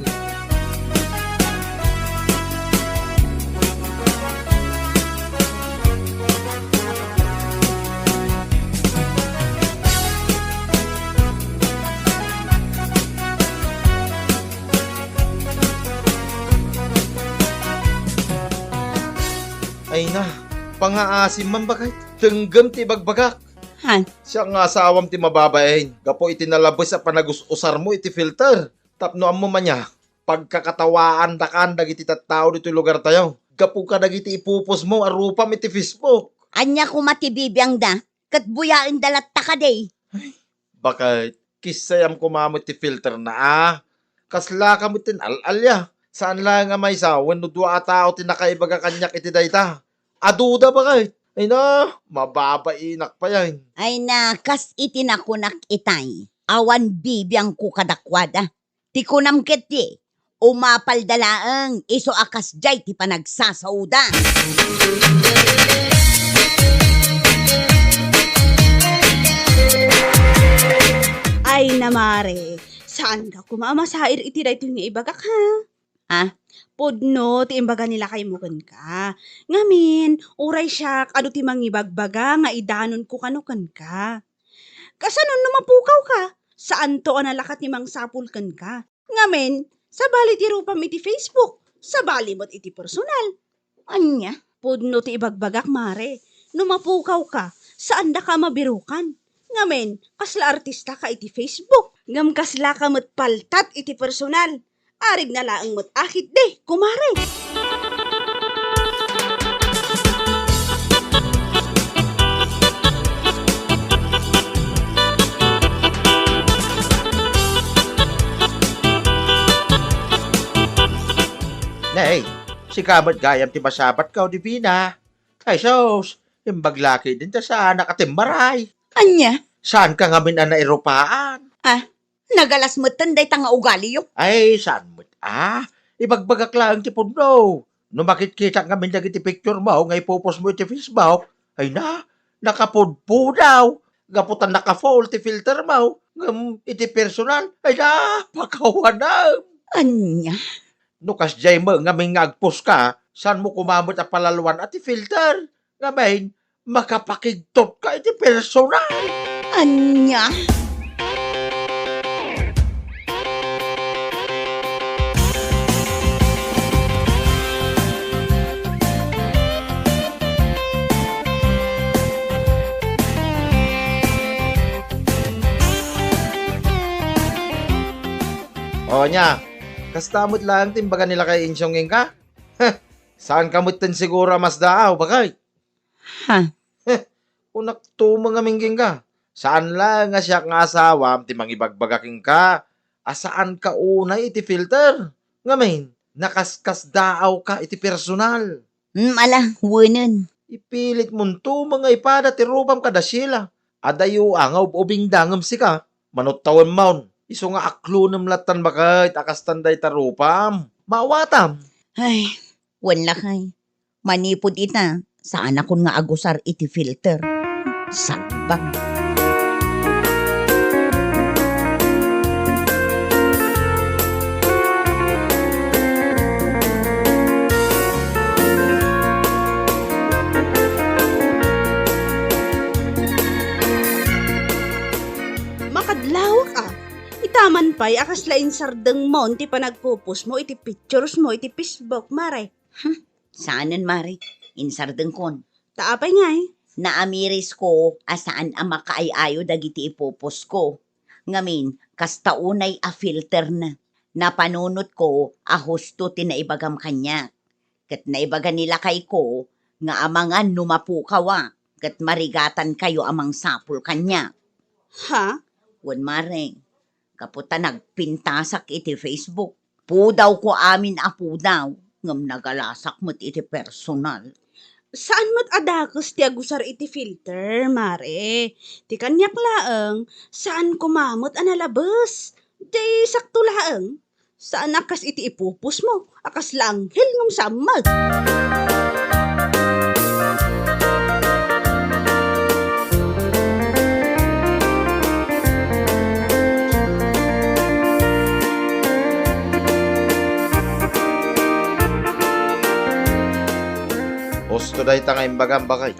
Ay na, pangaasim man, baket. Denggem ti ibagbagak. Han? Siak nga asawam ti mababain gapu iti nalabes a panagus-usarmo iti filter. Tapno ammom ania, pagkakatawaandakan dagiti tattao ditoy lugartayo gapu kadagiti ipupostmo a rupam iti Facebook. Ania koma ti bibiangda? Ket buyaenda latta kadi? Ay, baket, kissayam koma met ti filterna a. Kaslaka met ti al-alia. Saan laeng a maysa wenno dua a tao ti nakaibaga kaniak iti dayta. Aduda, baket. Ay na, mababainak pay ay. Ay na, kas iti nakunak itay, awan bibiangko kadakuada. Ti kunam ketdi, umapalda laeng isu a kasdiay ti panagsasaoda. Ay na, mare, saanka koma a masair iti daytoy nga ibagak, ha? Ah? Pudno ti imbaga ni lakaymo kenka. Ngamin, uray siak, adu ti mangibagbaga nga idanonko kano kenka. Kasano no mapukawka? Saanto a nalaka ti mangsapul kenka. Ngamin, sabali ti rupam iti Facebook, sabali met iti personal. Ania? Pudno ti ibagbagak, mare. No mapukawka, saandaka a mabirukan. Ngamin, kasla artistaka iti Facebook. Ngem kaslaka met paltat iti personal. Arigna laeng met a ketdi, kumare. Nay, sika met gayam ti masabatko, Divina. Ay sus, imbag la ketdin ta saanak a timmaray. Ania? Saanka ngamin a nairupaan? Ah, nagalas metten dayta nga ugaliyo. Ay, saan met a? Ibagbagak laeng ti pudno. No makitkitak ngamin dagiti picturemo nga ipupostmo iti Facebook, ay na, nakapudpudaw. Gapu ta naka-full ti filtermo. Ngem iti personal, ay na, pakawanam. Ania? No kasdiay met ngamin nga agpostka, saanmo koma met a palaloan a ti filter. Ngamin, makapakigtotka iti personal. Ania? O nia, kasta met laeng ti imbaga ni Lakay Insyong kenka? Heh, saanka metten siguro a masdaaw, baket? Ha? Heh, kunakto met ngamin kenka. Saan laeng a siak nga asawam ti mangibagbaga kenka a saanka unay iti filter. Ngamin, nakaskasdaawka iti personal. Hmm, ala, wenen. Ipilitmonto met nga ipada ti rupam kada Sheila. Adayo a nga ub-ubingda ngem sika, manut-tawenmon. Isu nga aklonem lattan baket a kastan dayta rupam. Maawatam. Ay, wen lakay. Manipud ita, saanakon nga agusar iti filter. Sagbang. Amangan pay a kasla insardengmon ti panagpupos mo iti pictures mo iti Facebook, Mare. Hmm, saanen, Mare. Insardengkon. Ta apay ngay? Naamirisko a saan a makaay-ayo dagiti ipupos ko. Ngamin, kasta unay a filter na. Napanunotko a husto ti naibagam kaniak. Ket naibaga ni lakayko nga amangan no mapukaw a, ket marigatankayo a mangsapul kaniak. Ha? Wen, Mare, gapu ta nagpintasak iti Facebook. Pudawko amin a pudaw, ngem nagalasak met iti personal. Saan met a dakes ti agusar iti filter, Mare. Ti kaniak laeng, saan koma met a nalabes. Di sakto laeng. Saan a kas iti ipupos mo, a kasla anghel ngem saan met. Husto dayta nga imbagam, baket.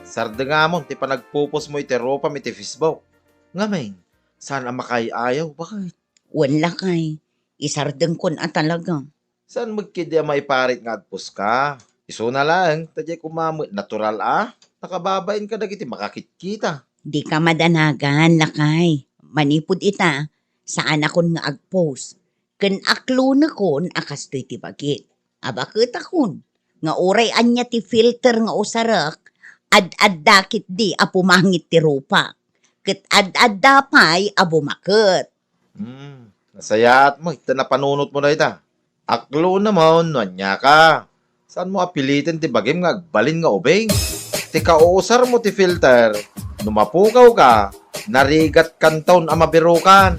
Sardengamon ti panagpupos mo iti rupam iti Facebook. Ngamin, saan a makaay-ayaw, baket? Wen, lakay, isardengkon a talaga. Saan met ketdi a maiparit nga agposka? Isuna laeng, ta diay koma met natural a nakababain kadagiti makakitkita. Dika madanagan, lakay. Manipud ita, saanakon nga agpost. Ken aklonekon a kastoy ti bagik. A baketakon, nga uray ania ti filter nga usarek, ad-adda ketdi a pumangit ti rupa. Ket ad-adda pay a bumaket. Hmm, nasayaat mo, ita napanunot mo dayta. Aklonem no ania ka. Saan mo a piliten ti bagim nga agbalin nga ubing? Ti kausar mo ti filter, no mapukaw ka, narigat kanton a mabirukan.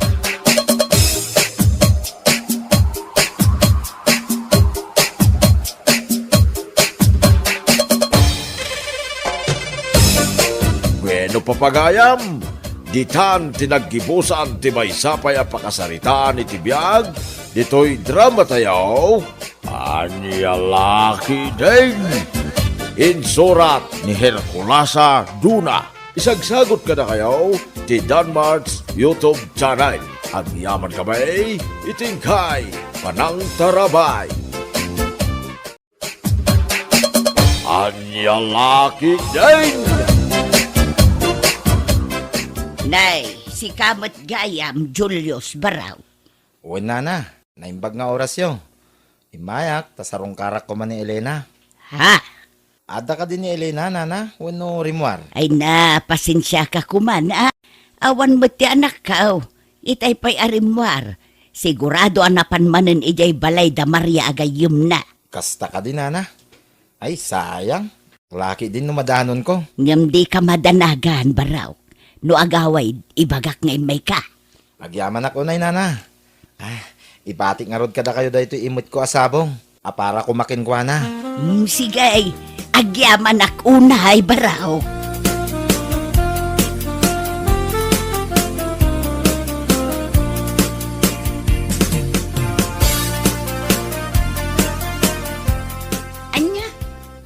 Bueno, papagayam, ditan ti naggibusan ti maysa pay a pakasaritaan iti biag ditoy drama tayo, Ania La Ketdin. Insurat ni Herculasa Duna. Isagsagot kadakayo ti Danmart's YouTube channel. Agyaman kami iti inkay panangtarabay. Ania La Ketdin! Nay, sika met gayam, Julius Baraw. Wen, nana, naimbag nga orasyo. Immayak, ta sarungkarak koma ni Elena. Ha? Adda kadi ni Elena, nana, wenno rimmuar? Ay na, pasensiaka koma, a. Awan met ti anakko. Itay pay a rimmuar. Sigurado a napan manen idiay balay da Maria a gayyemna. Kasta kadi, nana? Ay, sayang. La Ketdin no madanonko. Ngem dika madanagan, Baraw. No agawid, ibagak nga immayka. Agyamanak unay, nana. Ah, ibatik ngarud kadakayo daytoy imetko a sabong a para koma kenkuana. Hmm, sige, agyamanak unay, Baraw. Ania?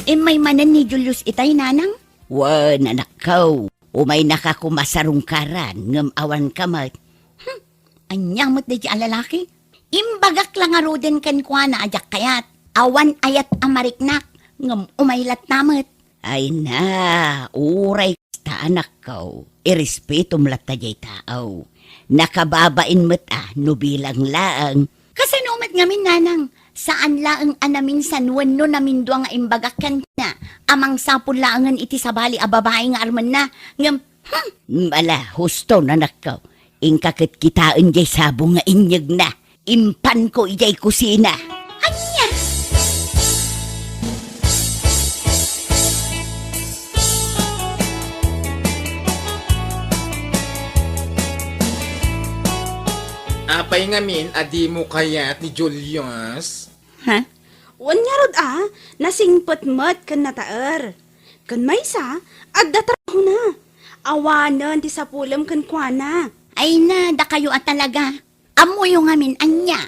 Immay manen ni Julius itay, nanang? Wen, anakko. Umaynaka koma sarungkaran, ngem awanka met. Hmm, ania met daydiay a lalaki? Imbagak la ngaruden kenkuana a diak kayat. Awan ayat a mariknak, ngem umay latta met. Ay na, uray kasta, anakko, irespetom latta diay tao. Nakababain met a no bilang laeng. Kasano met ngamin, nanang? Saan laeng a naminsan wenno namindua nga imbagak kenkuana a mangsapul laengen iti sabali a babai nga armenna. Ngem, hmm, ala, husto, anakko. Inka ket kitaen diay sabong nga inyegna. Impanko idiay kusina. Ania? Apay ngamin a dimo kayat ni Julius? Ha? Wen ngarud a, nasingpet met ken nataer. Ken maysa, adda trabahona. Awanen ti sapulem kenkuana. Ay na, dakayo a talaga. Ammoyo ngamin ania?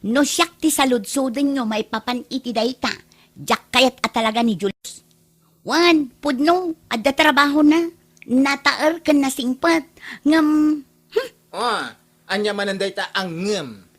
No siak ti saludsodenyo maipapan iti dayta, diak kayat a talaga ni Julius. Wen, pudno, adda trabahona. Nataer ken nasingpet. Ngem, hmm? Oh, Ania manen dayta a ngem?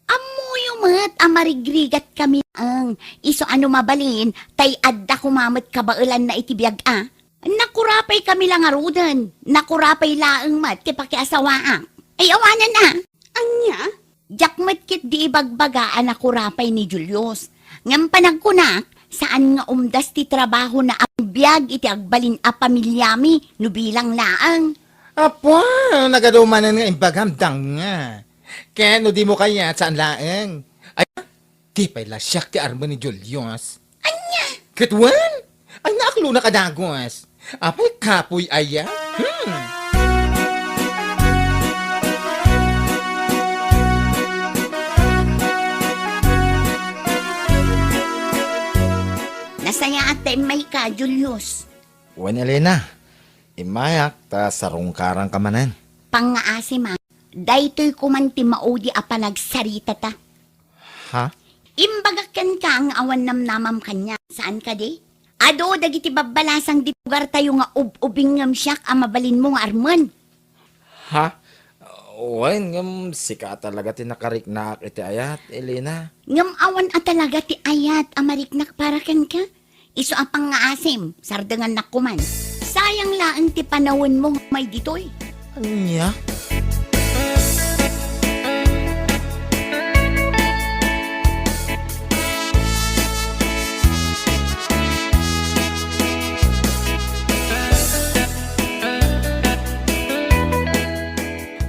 Ammoyo met a marigrigat kami laeng. Isu a no mabalin, tay adda koma met kabaelanna iti biag a. Nakurapay kami la ngaruden. Nakurapay laeng met ti pakiasawaak. Ay, awanen a. Ania? Diak met ketdi ibagbaga a nakurapay ni Julius. Ngem panagkunak, saan nga umdas ti trabahona a biag iti agbalin a pamiliami no bilang laeng. Apo, nagadu manen nga imbagam, danga. Ken no dimo kayat, saan laeng. Ay, di pay la siak ti armen ni Julius. Ania? Ket wen? Ay, naaklonak a dagus. Apay, kapoy aya? Hmm. Nasayaat ta immayka, Julius. Wen, Elena, immayak ta sarungkarangka manen. Pangngaasim a, daytoy koman ti maudi a panagsaritata. Ha? Imbagak kenka nga awan namnamam kaniak, saan kadi? Adu dagiti babbalasang ti lugartayo nga ub-ubing ngem siak a mabalinmo nga armen. Ha? Wen, ngem sika talaga ti nakariknaak iti ayat, Elena. Ngem awan a talaga ti ayat a mariknak para kenka? Isu a pangngaasim, sardengannak koman. Sayang laeng ti panawenmo may ditoy. Ania?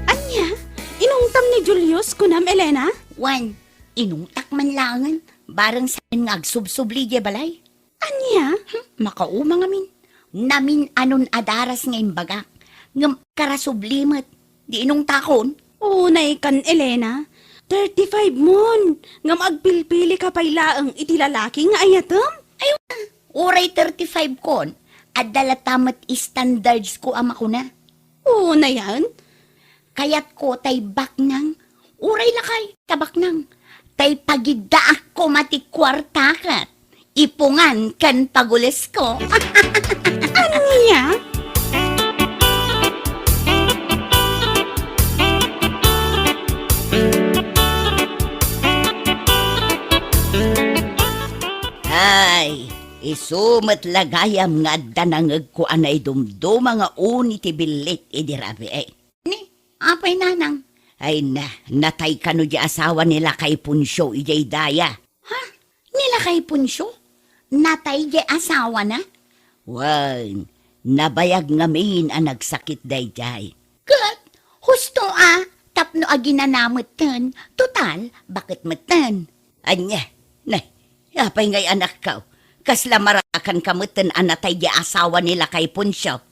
Ania? Inungtam ni Julius, kunam, Elena? Wen, inungtak man laengen. Bareng saan nga agsubsubli diay balay. Ania? Hmm, makauma ngamin. Namin-anon a daras nga imbagak. Ngem karasubli met. Di inungtakon? Unaykan, Elena. Thirty-five mon. Ngem agpilpilika pay laeng iti lalaki nga ayatem? Ay, uray thirty-five kon. Adda latta met standards ko a makuna. Unayan? Kayatko tay baknang, uray lakay ta baknang, tay pagiddaak koma ti kuarta ket ipungan ken pagulesko. Ania? Ay, isu met la gayam nga adda nangegko a naidumduma nga uni ti billit idi rabii. Ni, apay, nanang? Ay na, natay kano di asawa ni lakay Poncio idiay daya. Ha? Ni lakay Poncio? Natay di asawana? Wen, nabayag ngamin a nagsakit daydiay. Ket, husto a, tapno aginana metten, total, baket metten. Ania? Ne, apay ngay anakko? Kasla marakanka metten a natay di asawa ni lakay Poncio?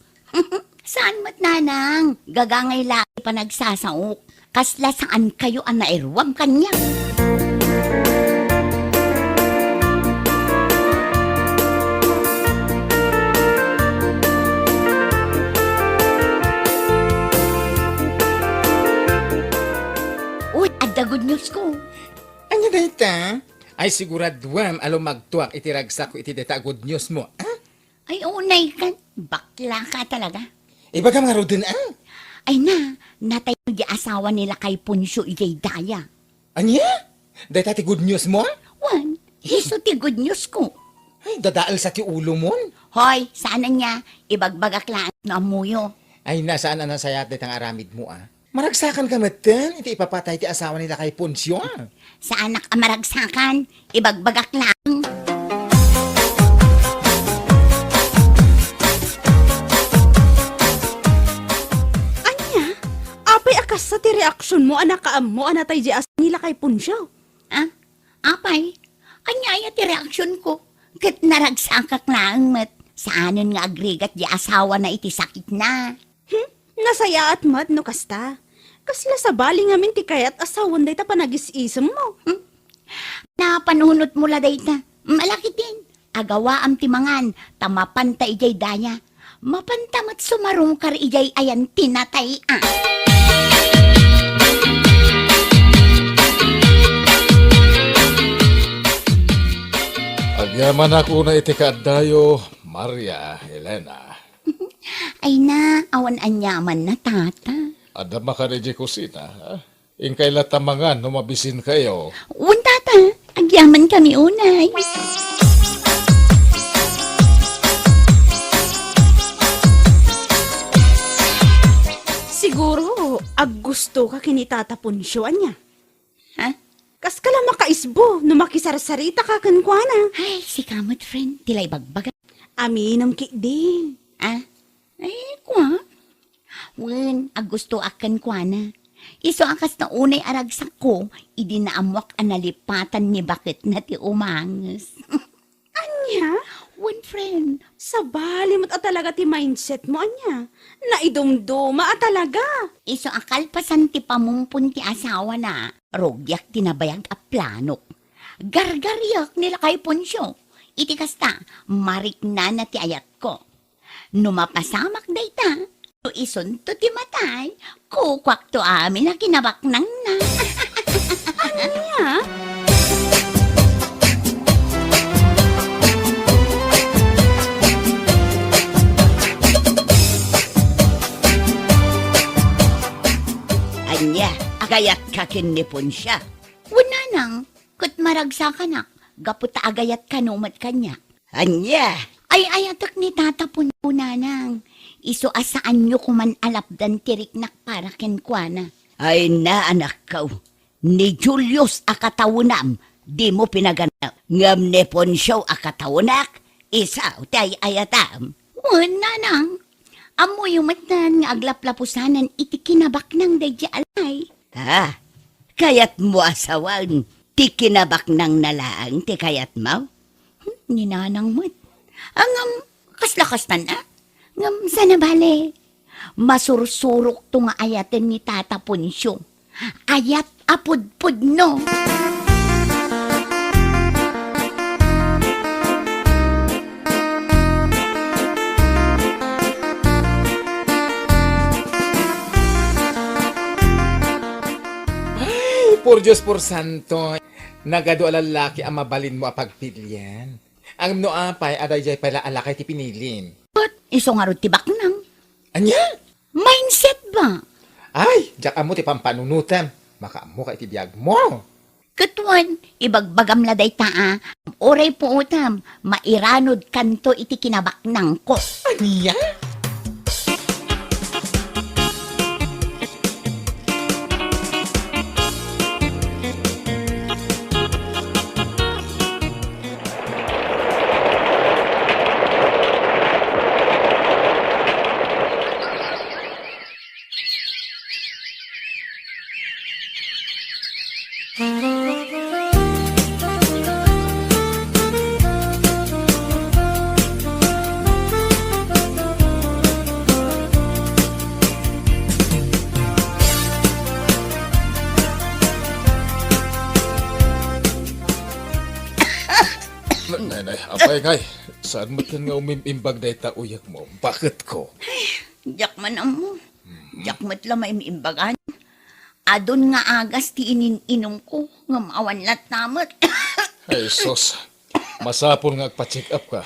Saan met, nanang? Gagangay la ti panagsasaok. Kasla saan kayo a nairuam kaniak? Uy, adda good news ko. Ania dayta? Ay, siguraduam a lumagtoak iti ragsakko iti dayta a good news mo, a? Ay, unaykan, bakla ka talaga. Ibagam ngaruden, a? Ay na, natay di asawa ni lakay Poncio idiay daya. Ania? Dayta ti good news mo, a? Wen, isu ti good news ko. Ay, dadaelsa ti ulo mon. Hoy, saan ania, ibagbagak laeng no ammoyo. Ay na, saan a nasayaat dayta nga aramid mo, a? Maragsakanka metten iti ipapatay ti asawa ni lakay Poncio, a? Saanak a maragsakan, ibagbagak laeng. Ania? Apay a kasta ti reaksionmo a nakaammo a natay di asawa ni lakay Poncio? A? Apay? Ania aya ti reaksionko? Ket naragsakak laeng met. Saanen nga agrigat di asawana iti sakitna. Hmm? Nasayaat met no kasta. Kasla sabali ngamin ti kayat a sawen dayta panagis-isemmo. Hmm? Napanunotmo la dayta. Malakiten, agawaam ti mangan, ta mapanta idiay daya. Mapanta met sumarungkar idiay ayan ti natay, a. Agyamanak una iti kaaddayo, Maria Elena. Ay na, awan aniamanna, tata. Adda makan idiay kusina, a? Inkay latta mangan no mabisinkayo. Wen, tata, agyamankami unay. Siguro, aggustoka ken ni Tata Poncio, ania? Ha? Kaska la makaisbo no makisarsaritaka kenkuana. Ay, sika met, friend, ti la ibagbaga. Aminem ketdin. Ah? Ay, kua? Wen, aggustoak kenkuana. Isu a kasta unay a ragsakko, idi naammoak a nalipatan ni baketna ti umanges. Ania? Wen, friend. Sabali met a talaga ti mindset mo, ania? Naidumduma a talaga. Isu a kalpasan ti pamumpon ti asawana, rugiak ti nabayag a planok. Gargariak ni lakay Poncio. Iti kasta, mariknana ti ayatko. No mapasamak dayta, no isunto ti matay, kukuakto amin a kinabaknangna. Ania? Ania, agayatka ken ni Poncio? Wen, nanang, ket maragsakanak gapu ta agayat kano met kaniak. Ania? Ay-ayatek ni Tata Poncio, nanang. Isu a saanyo koman a lapdan ti riknak para kenkuana. Ay na, anakko. Ni Julius a katawenam, dimo pinaganaw. Ngem ni Poncio a katawenak, isu ti ay-ayatam. Wen, nanang. Ammoyo metten nga aglaplapusanan iti kinabaknang daydiay a lay. Ha? Kayatmo a sawen ti kinabaknangna laeng ti kayatmo? Hmm, ni nanang met. Ngem, kasla kastan a? Ngem, saan a bale? Masursurokto nga ayaten ni Tata Poncio. Ayat a pudpudno. Ay, por Dios, por santo. Nagadu a lallaki a mabalinmo a pagpilian. Ngem no apay a daydiay pay la a lakay ti pinilim? Ket isu ngarud ti baknang. Ania? Mindset ba? Ay, diak ammo ti pampanunotem. Makaammoka iti biagmo. Ket wen, ibagbagam la dayta a, uray puotem, mairanudkanto iti kinabaknangko. Ania? Nay, nay, apay ngay, saan met ken nga umim-imbag dayta uyekmo? Baketko. Diak man ammo. Mhm. Diak met la maim-imbagan. Adun nga agas ti inin-inumko, ngem awan latta met. Ay, sus. Masapul nga agpa-check up ka.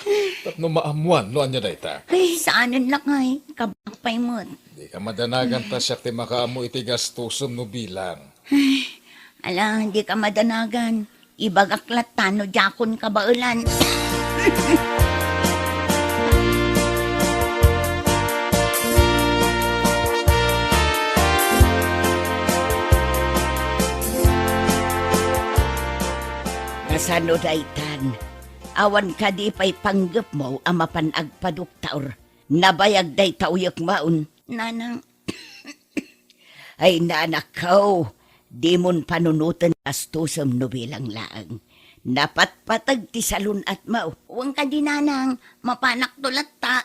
Tapno maammuan no ania dayta. Ay, saanen lakay. Kabaak pay met. Di ka madanagan ta siak ti makaammo iti gastosem no bilang. Ay, ala, di ka madanagan. Ibagak latta no diakon kabaelan. Kasano daytan? Awan kadi pay panggepmo a mapan agpadoktor? Nabayag dayta uyekmon. Nanang, Ay, nanakko, dimon panunoten gastosem no bilang laeng. Napatpateg ti salun-atmo. Wen kadi, nanang, mapanakto latta.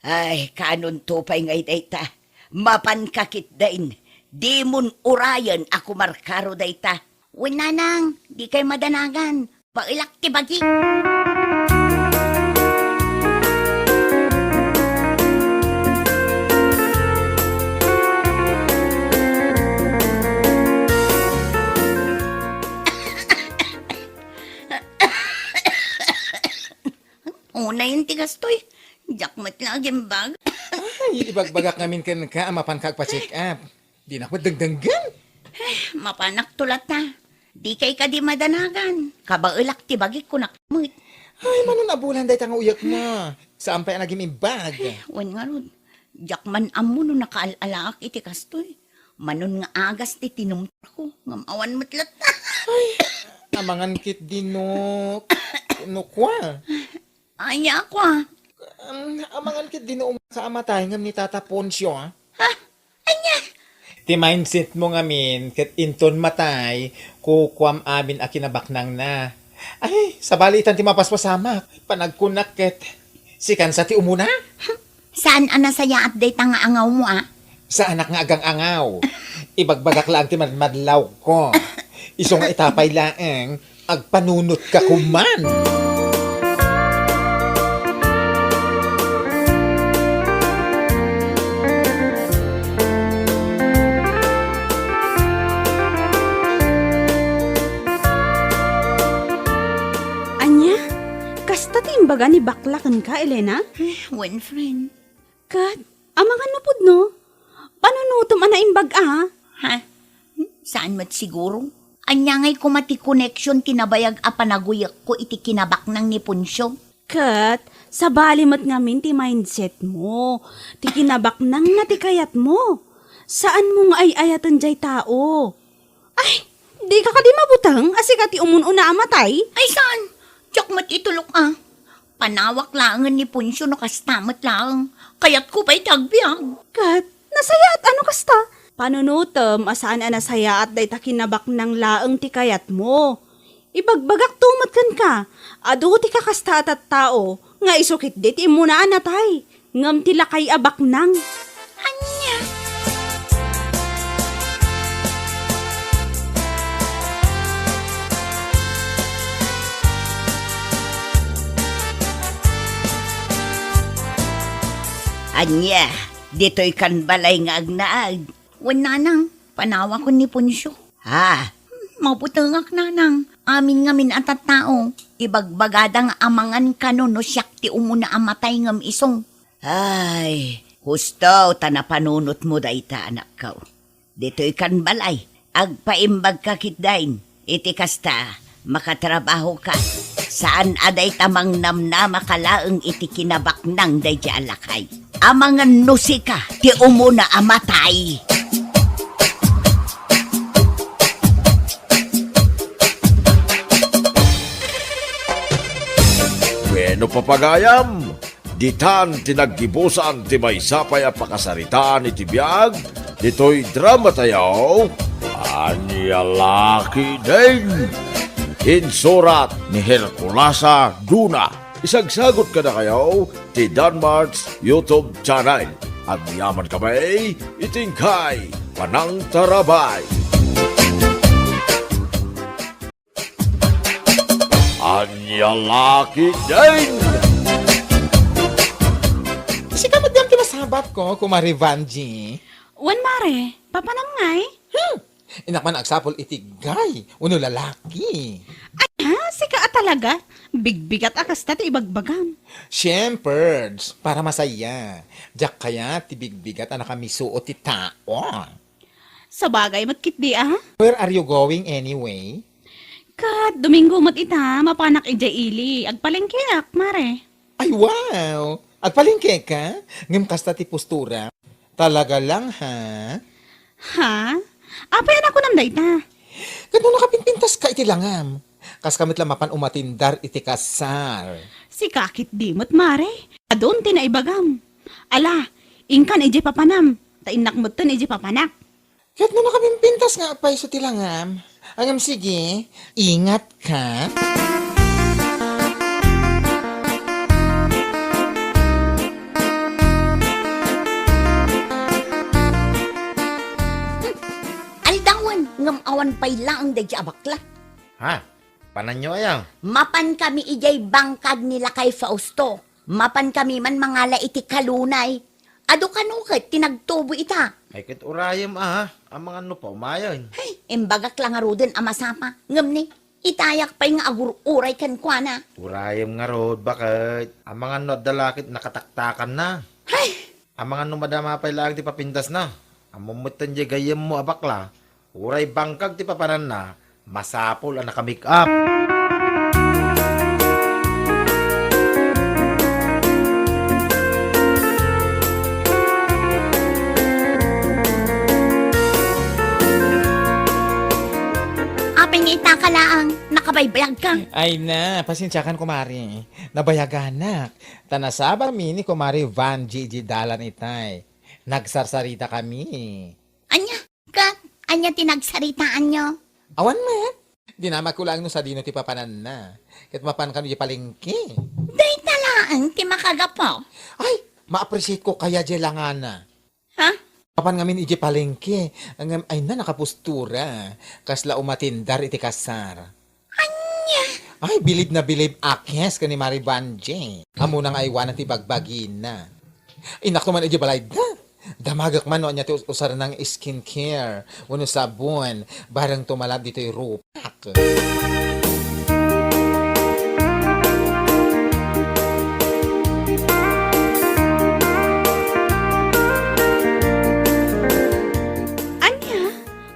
Ay, kaanonto pay ngay dayta? Mapanka ketdin, dimon urayen a kumarkaro dayta. Wen, nanang, dikay madanagan. Baelak ti bagi. Unayen ti gastoy. Diak met la agimbag. Ay, ibagbagak ngamin kenka a mapanka agpa-check up. Dinak met dengdenggen. Mapanakto latta. Dikay kadi madanagan. Kabaelak ti bagik, kunak met. Ay, manon a bulan dayta nga uyekna. Saan pay a nagim-imbag? Wen ngarud, diak man ammo no nakaal-alaak iti kastoy. Manon nga agas ti tinumtako, ngem awan met latta. Amangan ketdi no, no kua. Ania kua? Um, amangan ketdi no umasa a matay ngem ni Tata Poncio, ah. Ha? Ania? Ti mindset mo ngamin, ket inton matay, kukuam amin a kinabaknangna. Ay, sabali itan ti mapaspasamak. Panagkunak ket, sikan sa ti umuna? Saan a nasayaat dayta nga angawmo, a? Saanak nga agang-angaw. Ibagbagak laeng ti madmadlawko. Isu nga ita pay laeng, agpanunotka koma. Ania? Kasta ti imbaga ni bakla kenka, Elena? Wen, friend. Ket, amangan no pudno? Panunotem a naimbag a? Ha? Saan met siguro? Ania ngay koma ti connection ti nabayag a panaguyekko iti kinabaknang ni Poncio? Ket, sabali met ngamin ti mindset mo. Ti kinabaknangna ti kayatmo. Saan mo nga ay-ayaten jay tao. Ay, dika kadi mabuteng a sika ti umun-una a matay? Ay, saan? Diak met itulok a. Panawak laengen ni Poncio no kasta met laeng. Kayatko pay ti agbiag. Ket, nasayaat a no kasta. Panunotem a saan a nasayaat dayta kinabaknang laeng ti kayatmo. Ibagbagakto met kenka, adu ti kakasta a tattao nga isu ketdi ti immuna a natay, ngem ti lakay a baknang. Ania? Ania, ditoy kan balay nga agnaed? Wen, nanang, panawakon ni Poncio. Ha? Mabutengak, nanang. Amin ngamin a tattao, ibagbagada nga amangan kano no siak ti umuna a matay ngem isu. Ay, husto ta napanunotmo dayta, anakko. Ditoy kan balay, agpaimbagka ketdin. Iti kasta, makatrabahoka. Saan a dayta mangnamnamaka laeng iti kinabaknang daydiay a lakay. Amangan no sika ti umuna a matay. Bueno, papagayam, ditan ti naggibusan ti maysa pay a pakasaritaan iti biag ditoy dramatayo. Ania la ketdin? Insurat ni Herculasa Duna. Isagsagot kadakayo ti Danmart's YouTube channel. Agyamankami iti inkay panangtarabay. Ania la ketdin? Sika met gayam ti masabatko, Kumare Vangie. Wen, Mare, papanam ngay? Hmm. Innak man agsapul iti guy wenno lalaki. Ania, sika a talaga? Bigbigat a kasta ti ibagbagam. Siempre, para masaya. Diak kayat ti bigbigat a nakamisuot ti tao. Sabagay met ketdi a. Where are you going anyway? Ket Domingo met ita, mapanak idiay ili. Agpalengkeak, Mare. Ay, wow! Agpalengkeka? Ngem kasta ti postura. Talaga lang, ha? Ha? Apay a nakunam dayta? Ket no nakapimpintaska iti langam, kaska met la mapan umatindar iti kasar. Sika ketdi met, Mare. Adun ti naibagam. Ala, inkan idiay papanam, ta innak metten idiay papanak. Ket no nakapimpintas nga apay isu ti langam? Ngem sige, ingatka. Aldawen, ngem awan pay laeng daydiay a bakla. Ha? Pananyo aya? Mapankami idiay bangkag ni Lakay Fausto. Mapankami man mangala iti kalunay. Adu kano ket ti nagtubo ita. Ay, ket urayem a, amangan no paumayen. Hay, imbagak la ngaruden a masapa. Ngem ni, itayak pay nga agur-uray kenkuana. Urayem ngarud, baket? Amangan no adda la ket nakataktakanna. Hay! Amangan no madama pay laeng ti papindasna. Ammom metten diay gayyemmo a bakla, Uray bangkag ti papananna, masapul a naka-make up. Apay nga ita ka laang, nakabaybayag ka. Ay na, pasensiakan, kumare. Nabayaganak. Ta nasaba mi ni Kumare Vangie iti dalan itay. Nagsarsarita kami. Ania? Ket ania ti nagsaritaanyo? Awan met. Dinamagko laeng no sadino ti papananna. Ket mapan kano idiay palengke. Dayta laeng ti makagapu. Ay, ma-appreciate ko kaya diay langana. Ha? Mapan ngamin idiay palengke. Ngem, ay na, nakapostura. Kasla umatindar iti kasar. Ania? Ay, bilib na bilib a kes ken ni Mare Vangie. Ammona nga aywanan ti bagbagina. Innak man idiay balayda. Damagek man no ania ti us-, usarna nga skincare wenno sabon, bareng tumalab ditoy rupak. Ania?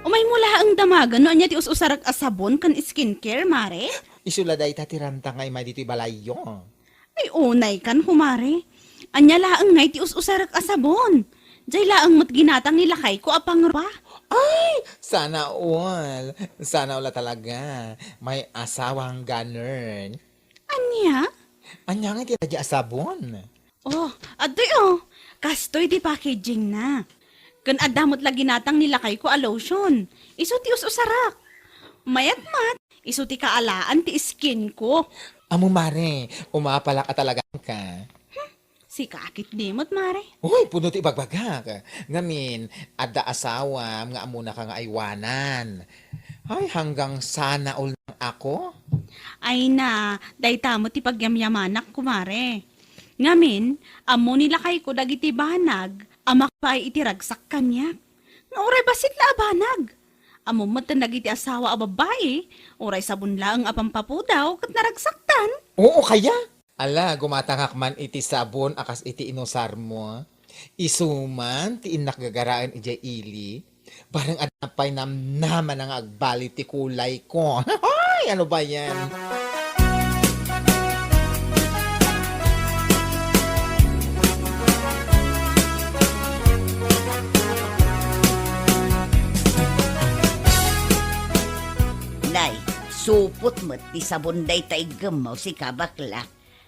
Umaymo laeng damagen no ania ti us-usarek a sabon ken skincare, Mare? Isu la dayta ti ranta nga immay ditoy balayyo. Ay, unay kan, kumare. Ania laeng ngay ti us-usarek a sabon? Diay laeng met ginatang ni lakayko a pangrupa. Ay, sana all. Sana all a talaga. May asawang ganun. Ania? Ania nga ti radia a sabon? Oh, adtoy, oh. Kastoy ti packaging na. Ken adda met la ginatang ni lakayko a lotion. Isu ti us-usarek. Mayat met, isu ti kaalaan ti skin ko. Amo, mare, umapalak a talaga ka. Sika a ketdi met, mare. Uy, pudno ti ibagbagak. Ngamin, adda asawam nga ammona ka nga aywanan. Ay, hanggang sana all nang ako? Ay na, dayta met ti pagyamyamanak, kumare. Ngamin, ammo ni lakayko dagiti banag a makpaay iti ragsak kaniak. Nga uray bassit la a banag. Ammo met dagiti asawa a babbai, uray sabon laeng a pampapudaw ket naragsaktan. Oo, kaya? Ala, gumatangak man iti sabon a kas iti inusarmo. Isu man ti innak gagaraen idiay ili. Bareng adda pay namnamana nga agbali ti kulayko. Hoy! Ano ba yan? Nay, supot met ti sabon dayta iggemmo, sika bakla.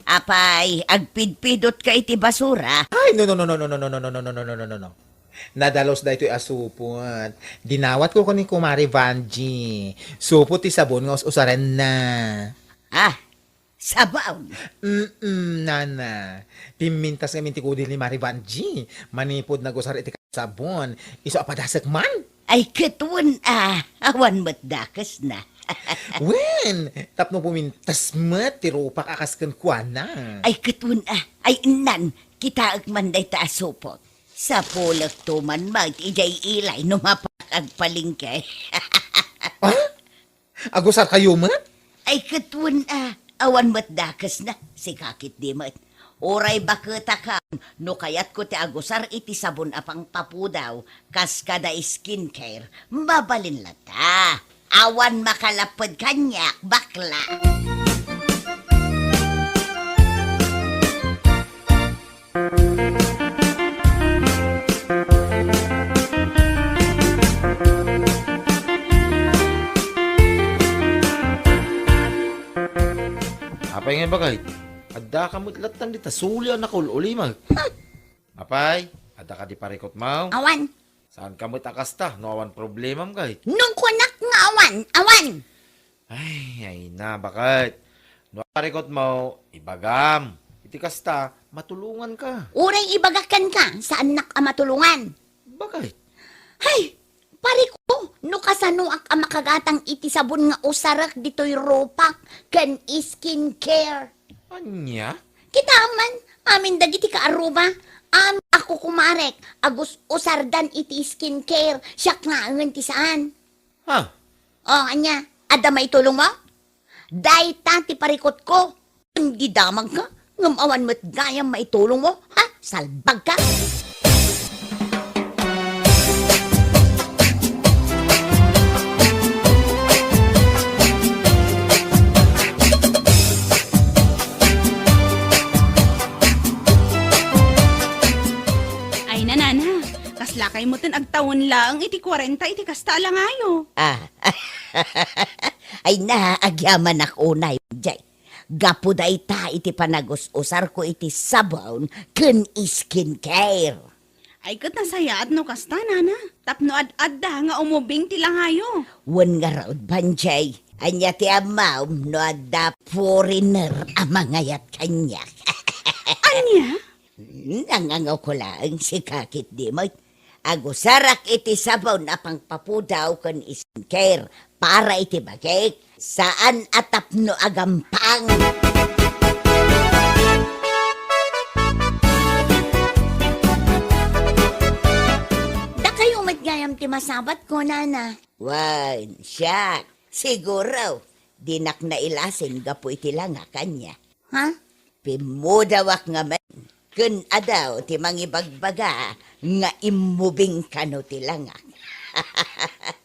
Apay, agpidpidotka iti basura? Ay, no, no, no. Nadalus daytoy a supot. Dinawatko ken ni Kumare Vangie. Supot ti sabon nga us-usarenna. Ah, sabon? Mm, nana. Pimmintas ngamin ti kudil ni Mare Vangie. Manipud nagusar iti sabon. Isu a padasek man. Ay, ket wen a, awan met dakesna. Wen, tapno pumintas met ti rupak a kas kenkuana. Ay, ket wen a, ay, innan, kitaek man dayta a supot. Sapulekto man met idiay ilay no mapan agpalengke. Ah? Agusarkayo met? Ay, ket wen a, awan met dakesna, sika ketdi met. Uray baketakam no kayatko ti agusar iti sabon a pangpapudaw kas kada skincare, mabalin latta. Awan makalapped kaniak, bakla. Apay ngay, bakay? Addaka met lattan dita, suli a nakaul-ulimek. Apay, adda kadi parikutmo? Awan. Saanka met a kasta, no awan problemam, kay? No kunak nga awan, awan! Ay, ay na, baket? No parikutmo, ibagam. Iti kasta, matulonganka. Uray ibagak kenka, saannak a matulongan. Baket? Hay! Parikutko, no kasanoak a makagatang iti sabon nga usarek ditoy rupak ken skincare. Ania? Kitaem man, amin dagiti kaaruba, amin a kukumarek, agus-usardan iti skincare, siak laengen ti saan. Ha? O, ania? Adda maitulongmo? Dayta ti parikutko. Indi damagka, ngem awan met gayam maitulongmo, ha? Salbagka! Ken agtawen laeng iti kuarenta iti kasta a langayo. Ah. Ay na, agyamanak unay, jay. Gapu dayta iti panagus-usarko iti sabon ken skincare. Ay, ket nasayaat no kasta, nana. Tapno ad-adda nga umubing ti langayo. Wen ngarud, Banjay. Ania ti ammom no adda foreigner a mangayat kaniak? Ania? Nangangawko laeng, sika ketdi met. Agusarak iti sabon a pangpapudaw ken skincare para iti bagik. Saan a tapno agampang. Dakayo met gayam ti masabatko, nana. Wen, siak. Siguro, dinak nailasin gapu iti langak, ania? Ha? Pimmudawak ngamin, ken adu ti mangibagbaga nga immubing kano ti langak.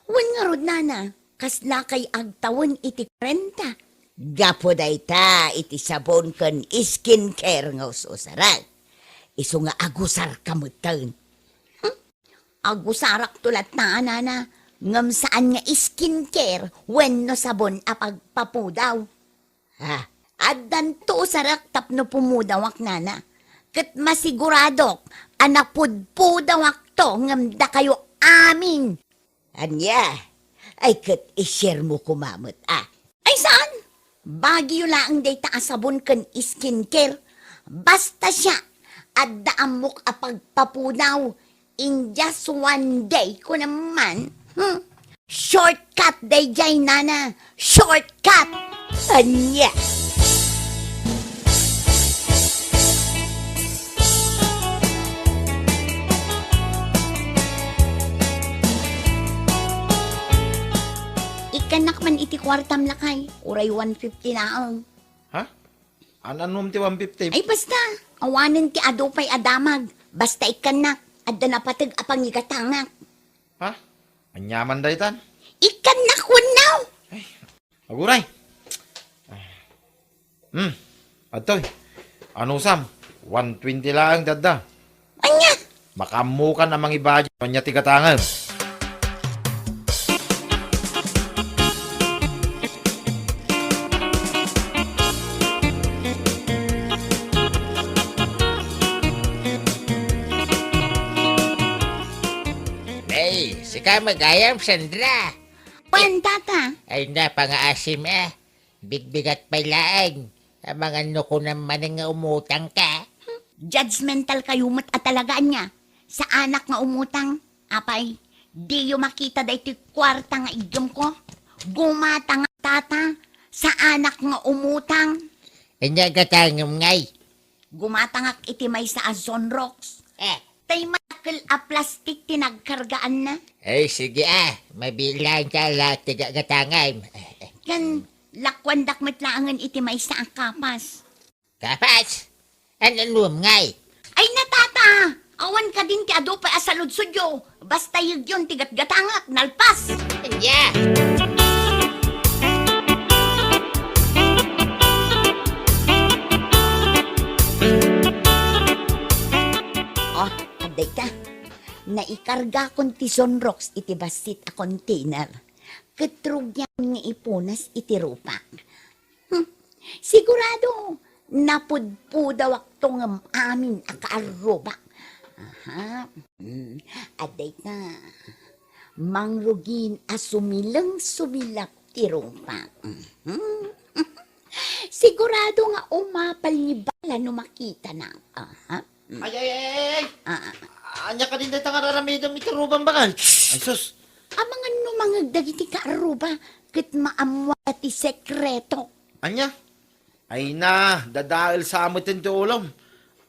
Wen ngarud, nana, kaslakay agtawen iti kuarenta? Gapu dayta iti sabon ken skincare nga us-usarek. Isu nga agusarka metten. Hmm? Agusarakto latta, nana, ngem saan nga skincare wenno sabon a pagpapudaw. Ha? Addanto usarek tapno pumudawak, nana. Ket masiguradok a napudpudawakto ngem dakayo amin. Ania? Ay, ket i-share mo koma met, a. Ay, saan? Bagiyo laeng dayta a sabon ken skincare. Basta siak, adda ammok a pagpapudaw. In just one day, kunam man. Hmm? Shortcut dayjay, nana. Shortcut! Ania? Ikkannak man iti kuartam, lakay. Uray one fifty laeng. Ha? An-, annom ti one fifty? Ay, basta. Awanen ti adu pay a damag. Basta ikkannak. Adda napateg a pangigatangak. Ha? Aniaman daytan? Ikkannak wenno? Ay, aguray. Hmm. Adtoy. Anusam, one twenty laeng dadda. Ania? Makaammokan a mangibudget, ania ti gatangem? Ay, sika met gayam, Sandra. Wen, tata. Ay, napangaasim, eh. Bigbigat pay laeng. Amangan no kunam manen nga umutangka. Judgmental kayo met a talaga, ania. Saanak nga umutang. Apay, diyo makita daytoy kuarta nga iggemko? Gumatangak, tata. Saanak nga umutang. Ania gatangem ngay? Gumatangak iti maysa a Zonrox. Eh. Tay madakkel a plastik ti nagkargaanna. Ay, sige, a. Mabilang ka la ti gagatangem. Eh, eh. Ken, lakuandak met laengen iti maysa a kapas. Kapas? An-, annom ngay? Ay, na, tata! Awan kadin ti adu pay a saludsodyo. Basta yegyon ti gatgatangak, nalpas! Ania? Oh, adda ita. Naikargakon ti Zonrox iti bassit a container. Ket rugiakon nga ipunas iti rupak. Hmm. Sigurado, napudpudawakto ngem amin a kaarrubak. Aha. Hmm. Adda ita. Mangrugin a sumileng-sumilap ti rupak. Mhm. Sigurado nga umapal ni bala no makitana. Aha. Mm. Ay, ay, ay, ay, ay! Ah, ah. Ania kadin dayta nga ar-aramidem iti rubam, bakay? Ay, sus! Amangan no mangeg dagiti kaarruba ket maammoda ti sekreto. Ania? Ay na, dadael sa metten ti ulom.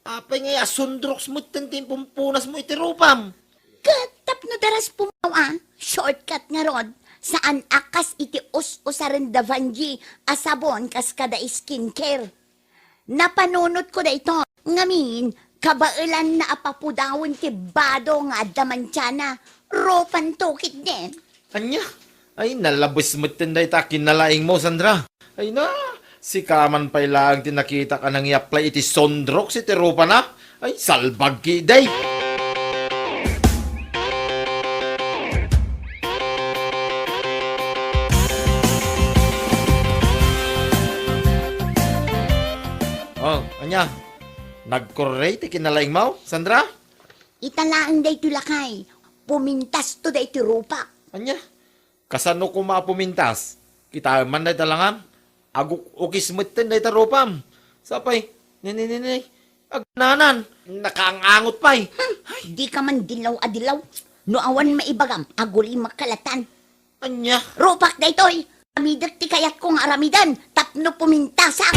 Apay ngay a Zonrox metten ti impumpunasmo iti rubam? Ket tapno daras pumaw a, shortcut ngarud, saan a kas iti us-usaren da Vanjie a sabon kas kada skincare. Napanunotko daytoy. Ngamin, kabaelanna a papudawen ti bado nga adda mantiana. Rupanto ketdin. Ania? Ay, nalabes metten dayta a kinalaingmo, Sandra. Ay na, sika man pay laeng ti nakitak a nangiaplay iti Zonrox iti rupana. Ay, salbag ketdi. Ania? Nagkorre ti kinalaingmo, Sandra? Ita laeng daytoy lakay. Pumintasto daytoy rupak. Ania? Kasano koma a pumintas? Kitaem man dayta langam. Aguk-ukis metten dayta rupam. Sapay, ne, ne, ne, ne. Agnanan. Nakaang-angot pay. Hmm, dika man dilaw a dilaw. No awan maibagam, agulimek kalatan. Ania? Rupak daytoy. Aramidek ti kayatko nga aramiden tapno pumintasak.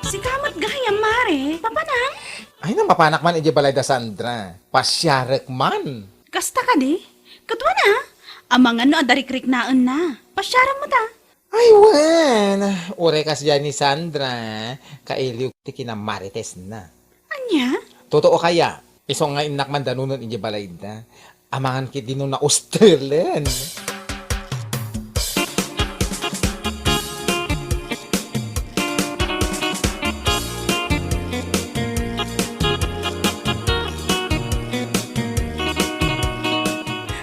Sika met gayam, Mare. Mapanam? Ay, no mapanak man idiay balay da Sandra. Pasiarek man. Kasta kadi? Kaduana? Amangan no adda rikriknaenna. Pasiaram met, a. Ay, wen. Uray kasdiay ni Sandra, kailiw ti kinamaritesna. Ania? Totoo kaya? Isu nga innak man danunen idiay balayda. Amangan ketdi no naustelen.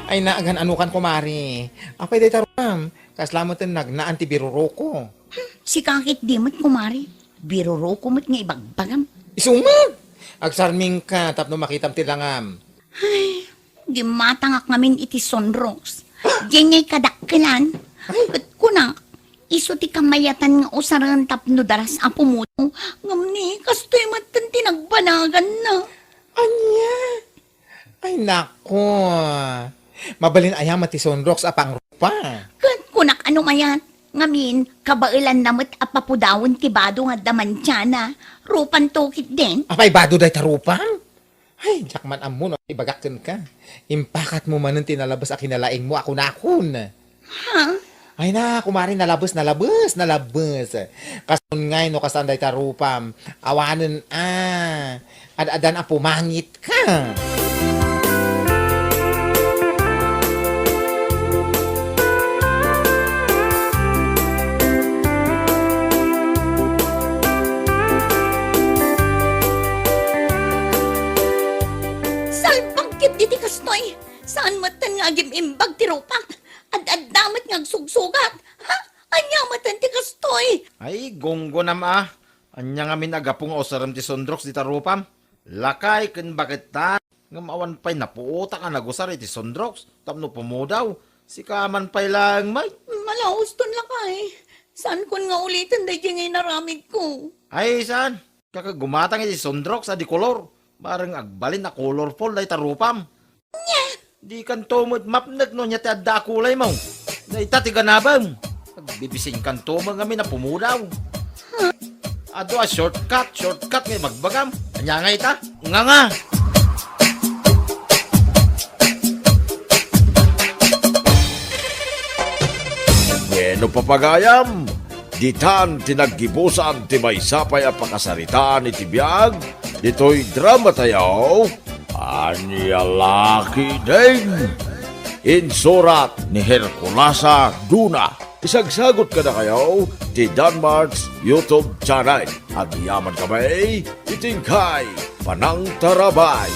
Ay, naagan, anukan, kumare. Apay dayta ruam? Kasla met nagnaan ti biruroko. Hmm, sika ketdi met, kumare. Biruroko met nga ibagbagam. Isu met! Agsarmingka tapno makitam ti langam. Ay, gimmatangak ngamin iti sunroks. Diay ngay kadakkelan. Ay. Ket kunak, isu ti kamayatan nga usaren tapno daras a pumudaw. Ngem ni, kastoy metten ti nagbanaganna. Ania? Ay, nako. Mabalin aya met ti sunroks a pangrupa? Ket kunak a no mayat. Ngamin, kabaelanna met a papudawen ti bado nga adda mantiana. Rupanto ketdin. Apay bado dayta rupam? Ay, diak man ammo no ibagak kenka. Impakatmo manen ti nalabes a kinalaingmo a kunakon. Ha? Ay na, kumare, nalabes, nalabes, nalabes. Kas ngay no kastan dayta rupam, awanen a, ad-adan a pumangitka. Salbag ketdi ti kastoy. Saan metten nga agim-imbag ti rupak? Ad-adda met nga agsugsugat. Ha? Ania metten ti kastoy? Ay, gunggonam a. Ania ngamin a gapu nga usarem ti sunroks dita rupam? Lakay ken bakettan, ngem awan pay napuotak a nagusar iti sunroks tapno pumudaw. Sika man pay laeng met. Malauston lakay. Saankon nga uliten daydiay nga inaramidko. Ay, saan? Kaka gumatang iti sunroks a di kolor. Bareng agbalin a colorful dayta rupam. Nya! Dikanto met mapnek no ania ti adda a kulaymo. Dayta ti ganabem. Agbibisinkanto met ngamin a pumudaw. Adu a shortcut, shortcut nga ibagbagam. Ania ngay ita? Nga nga! Bueno, papagayam, ditan ti naggibusan ti maysa pay a pakasaritaan iti biag ditoy drama tayo, Ania La Ketdin. Insurat ni Herculasa Duna. Isagsagot kadakayo ti Danmart's YouTube channel. Agyaman kami iti inkay panangtarabay.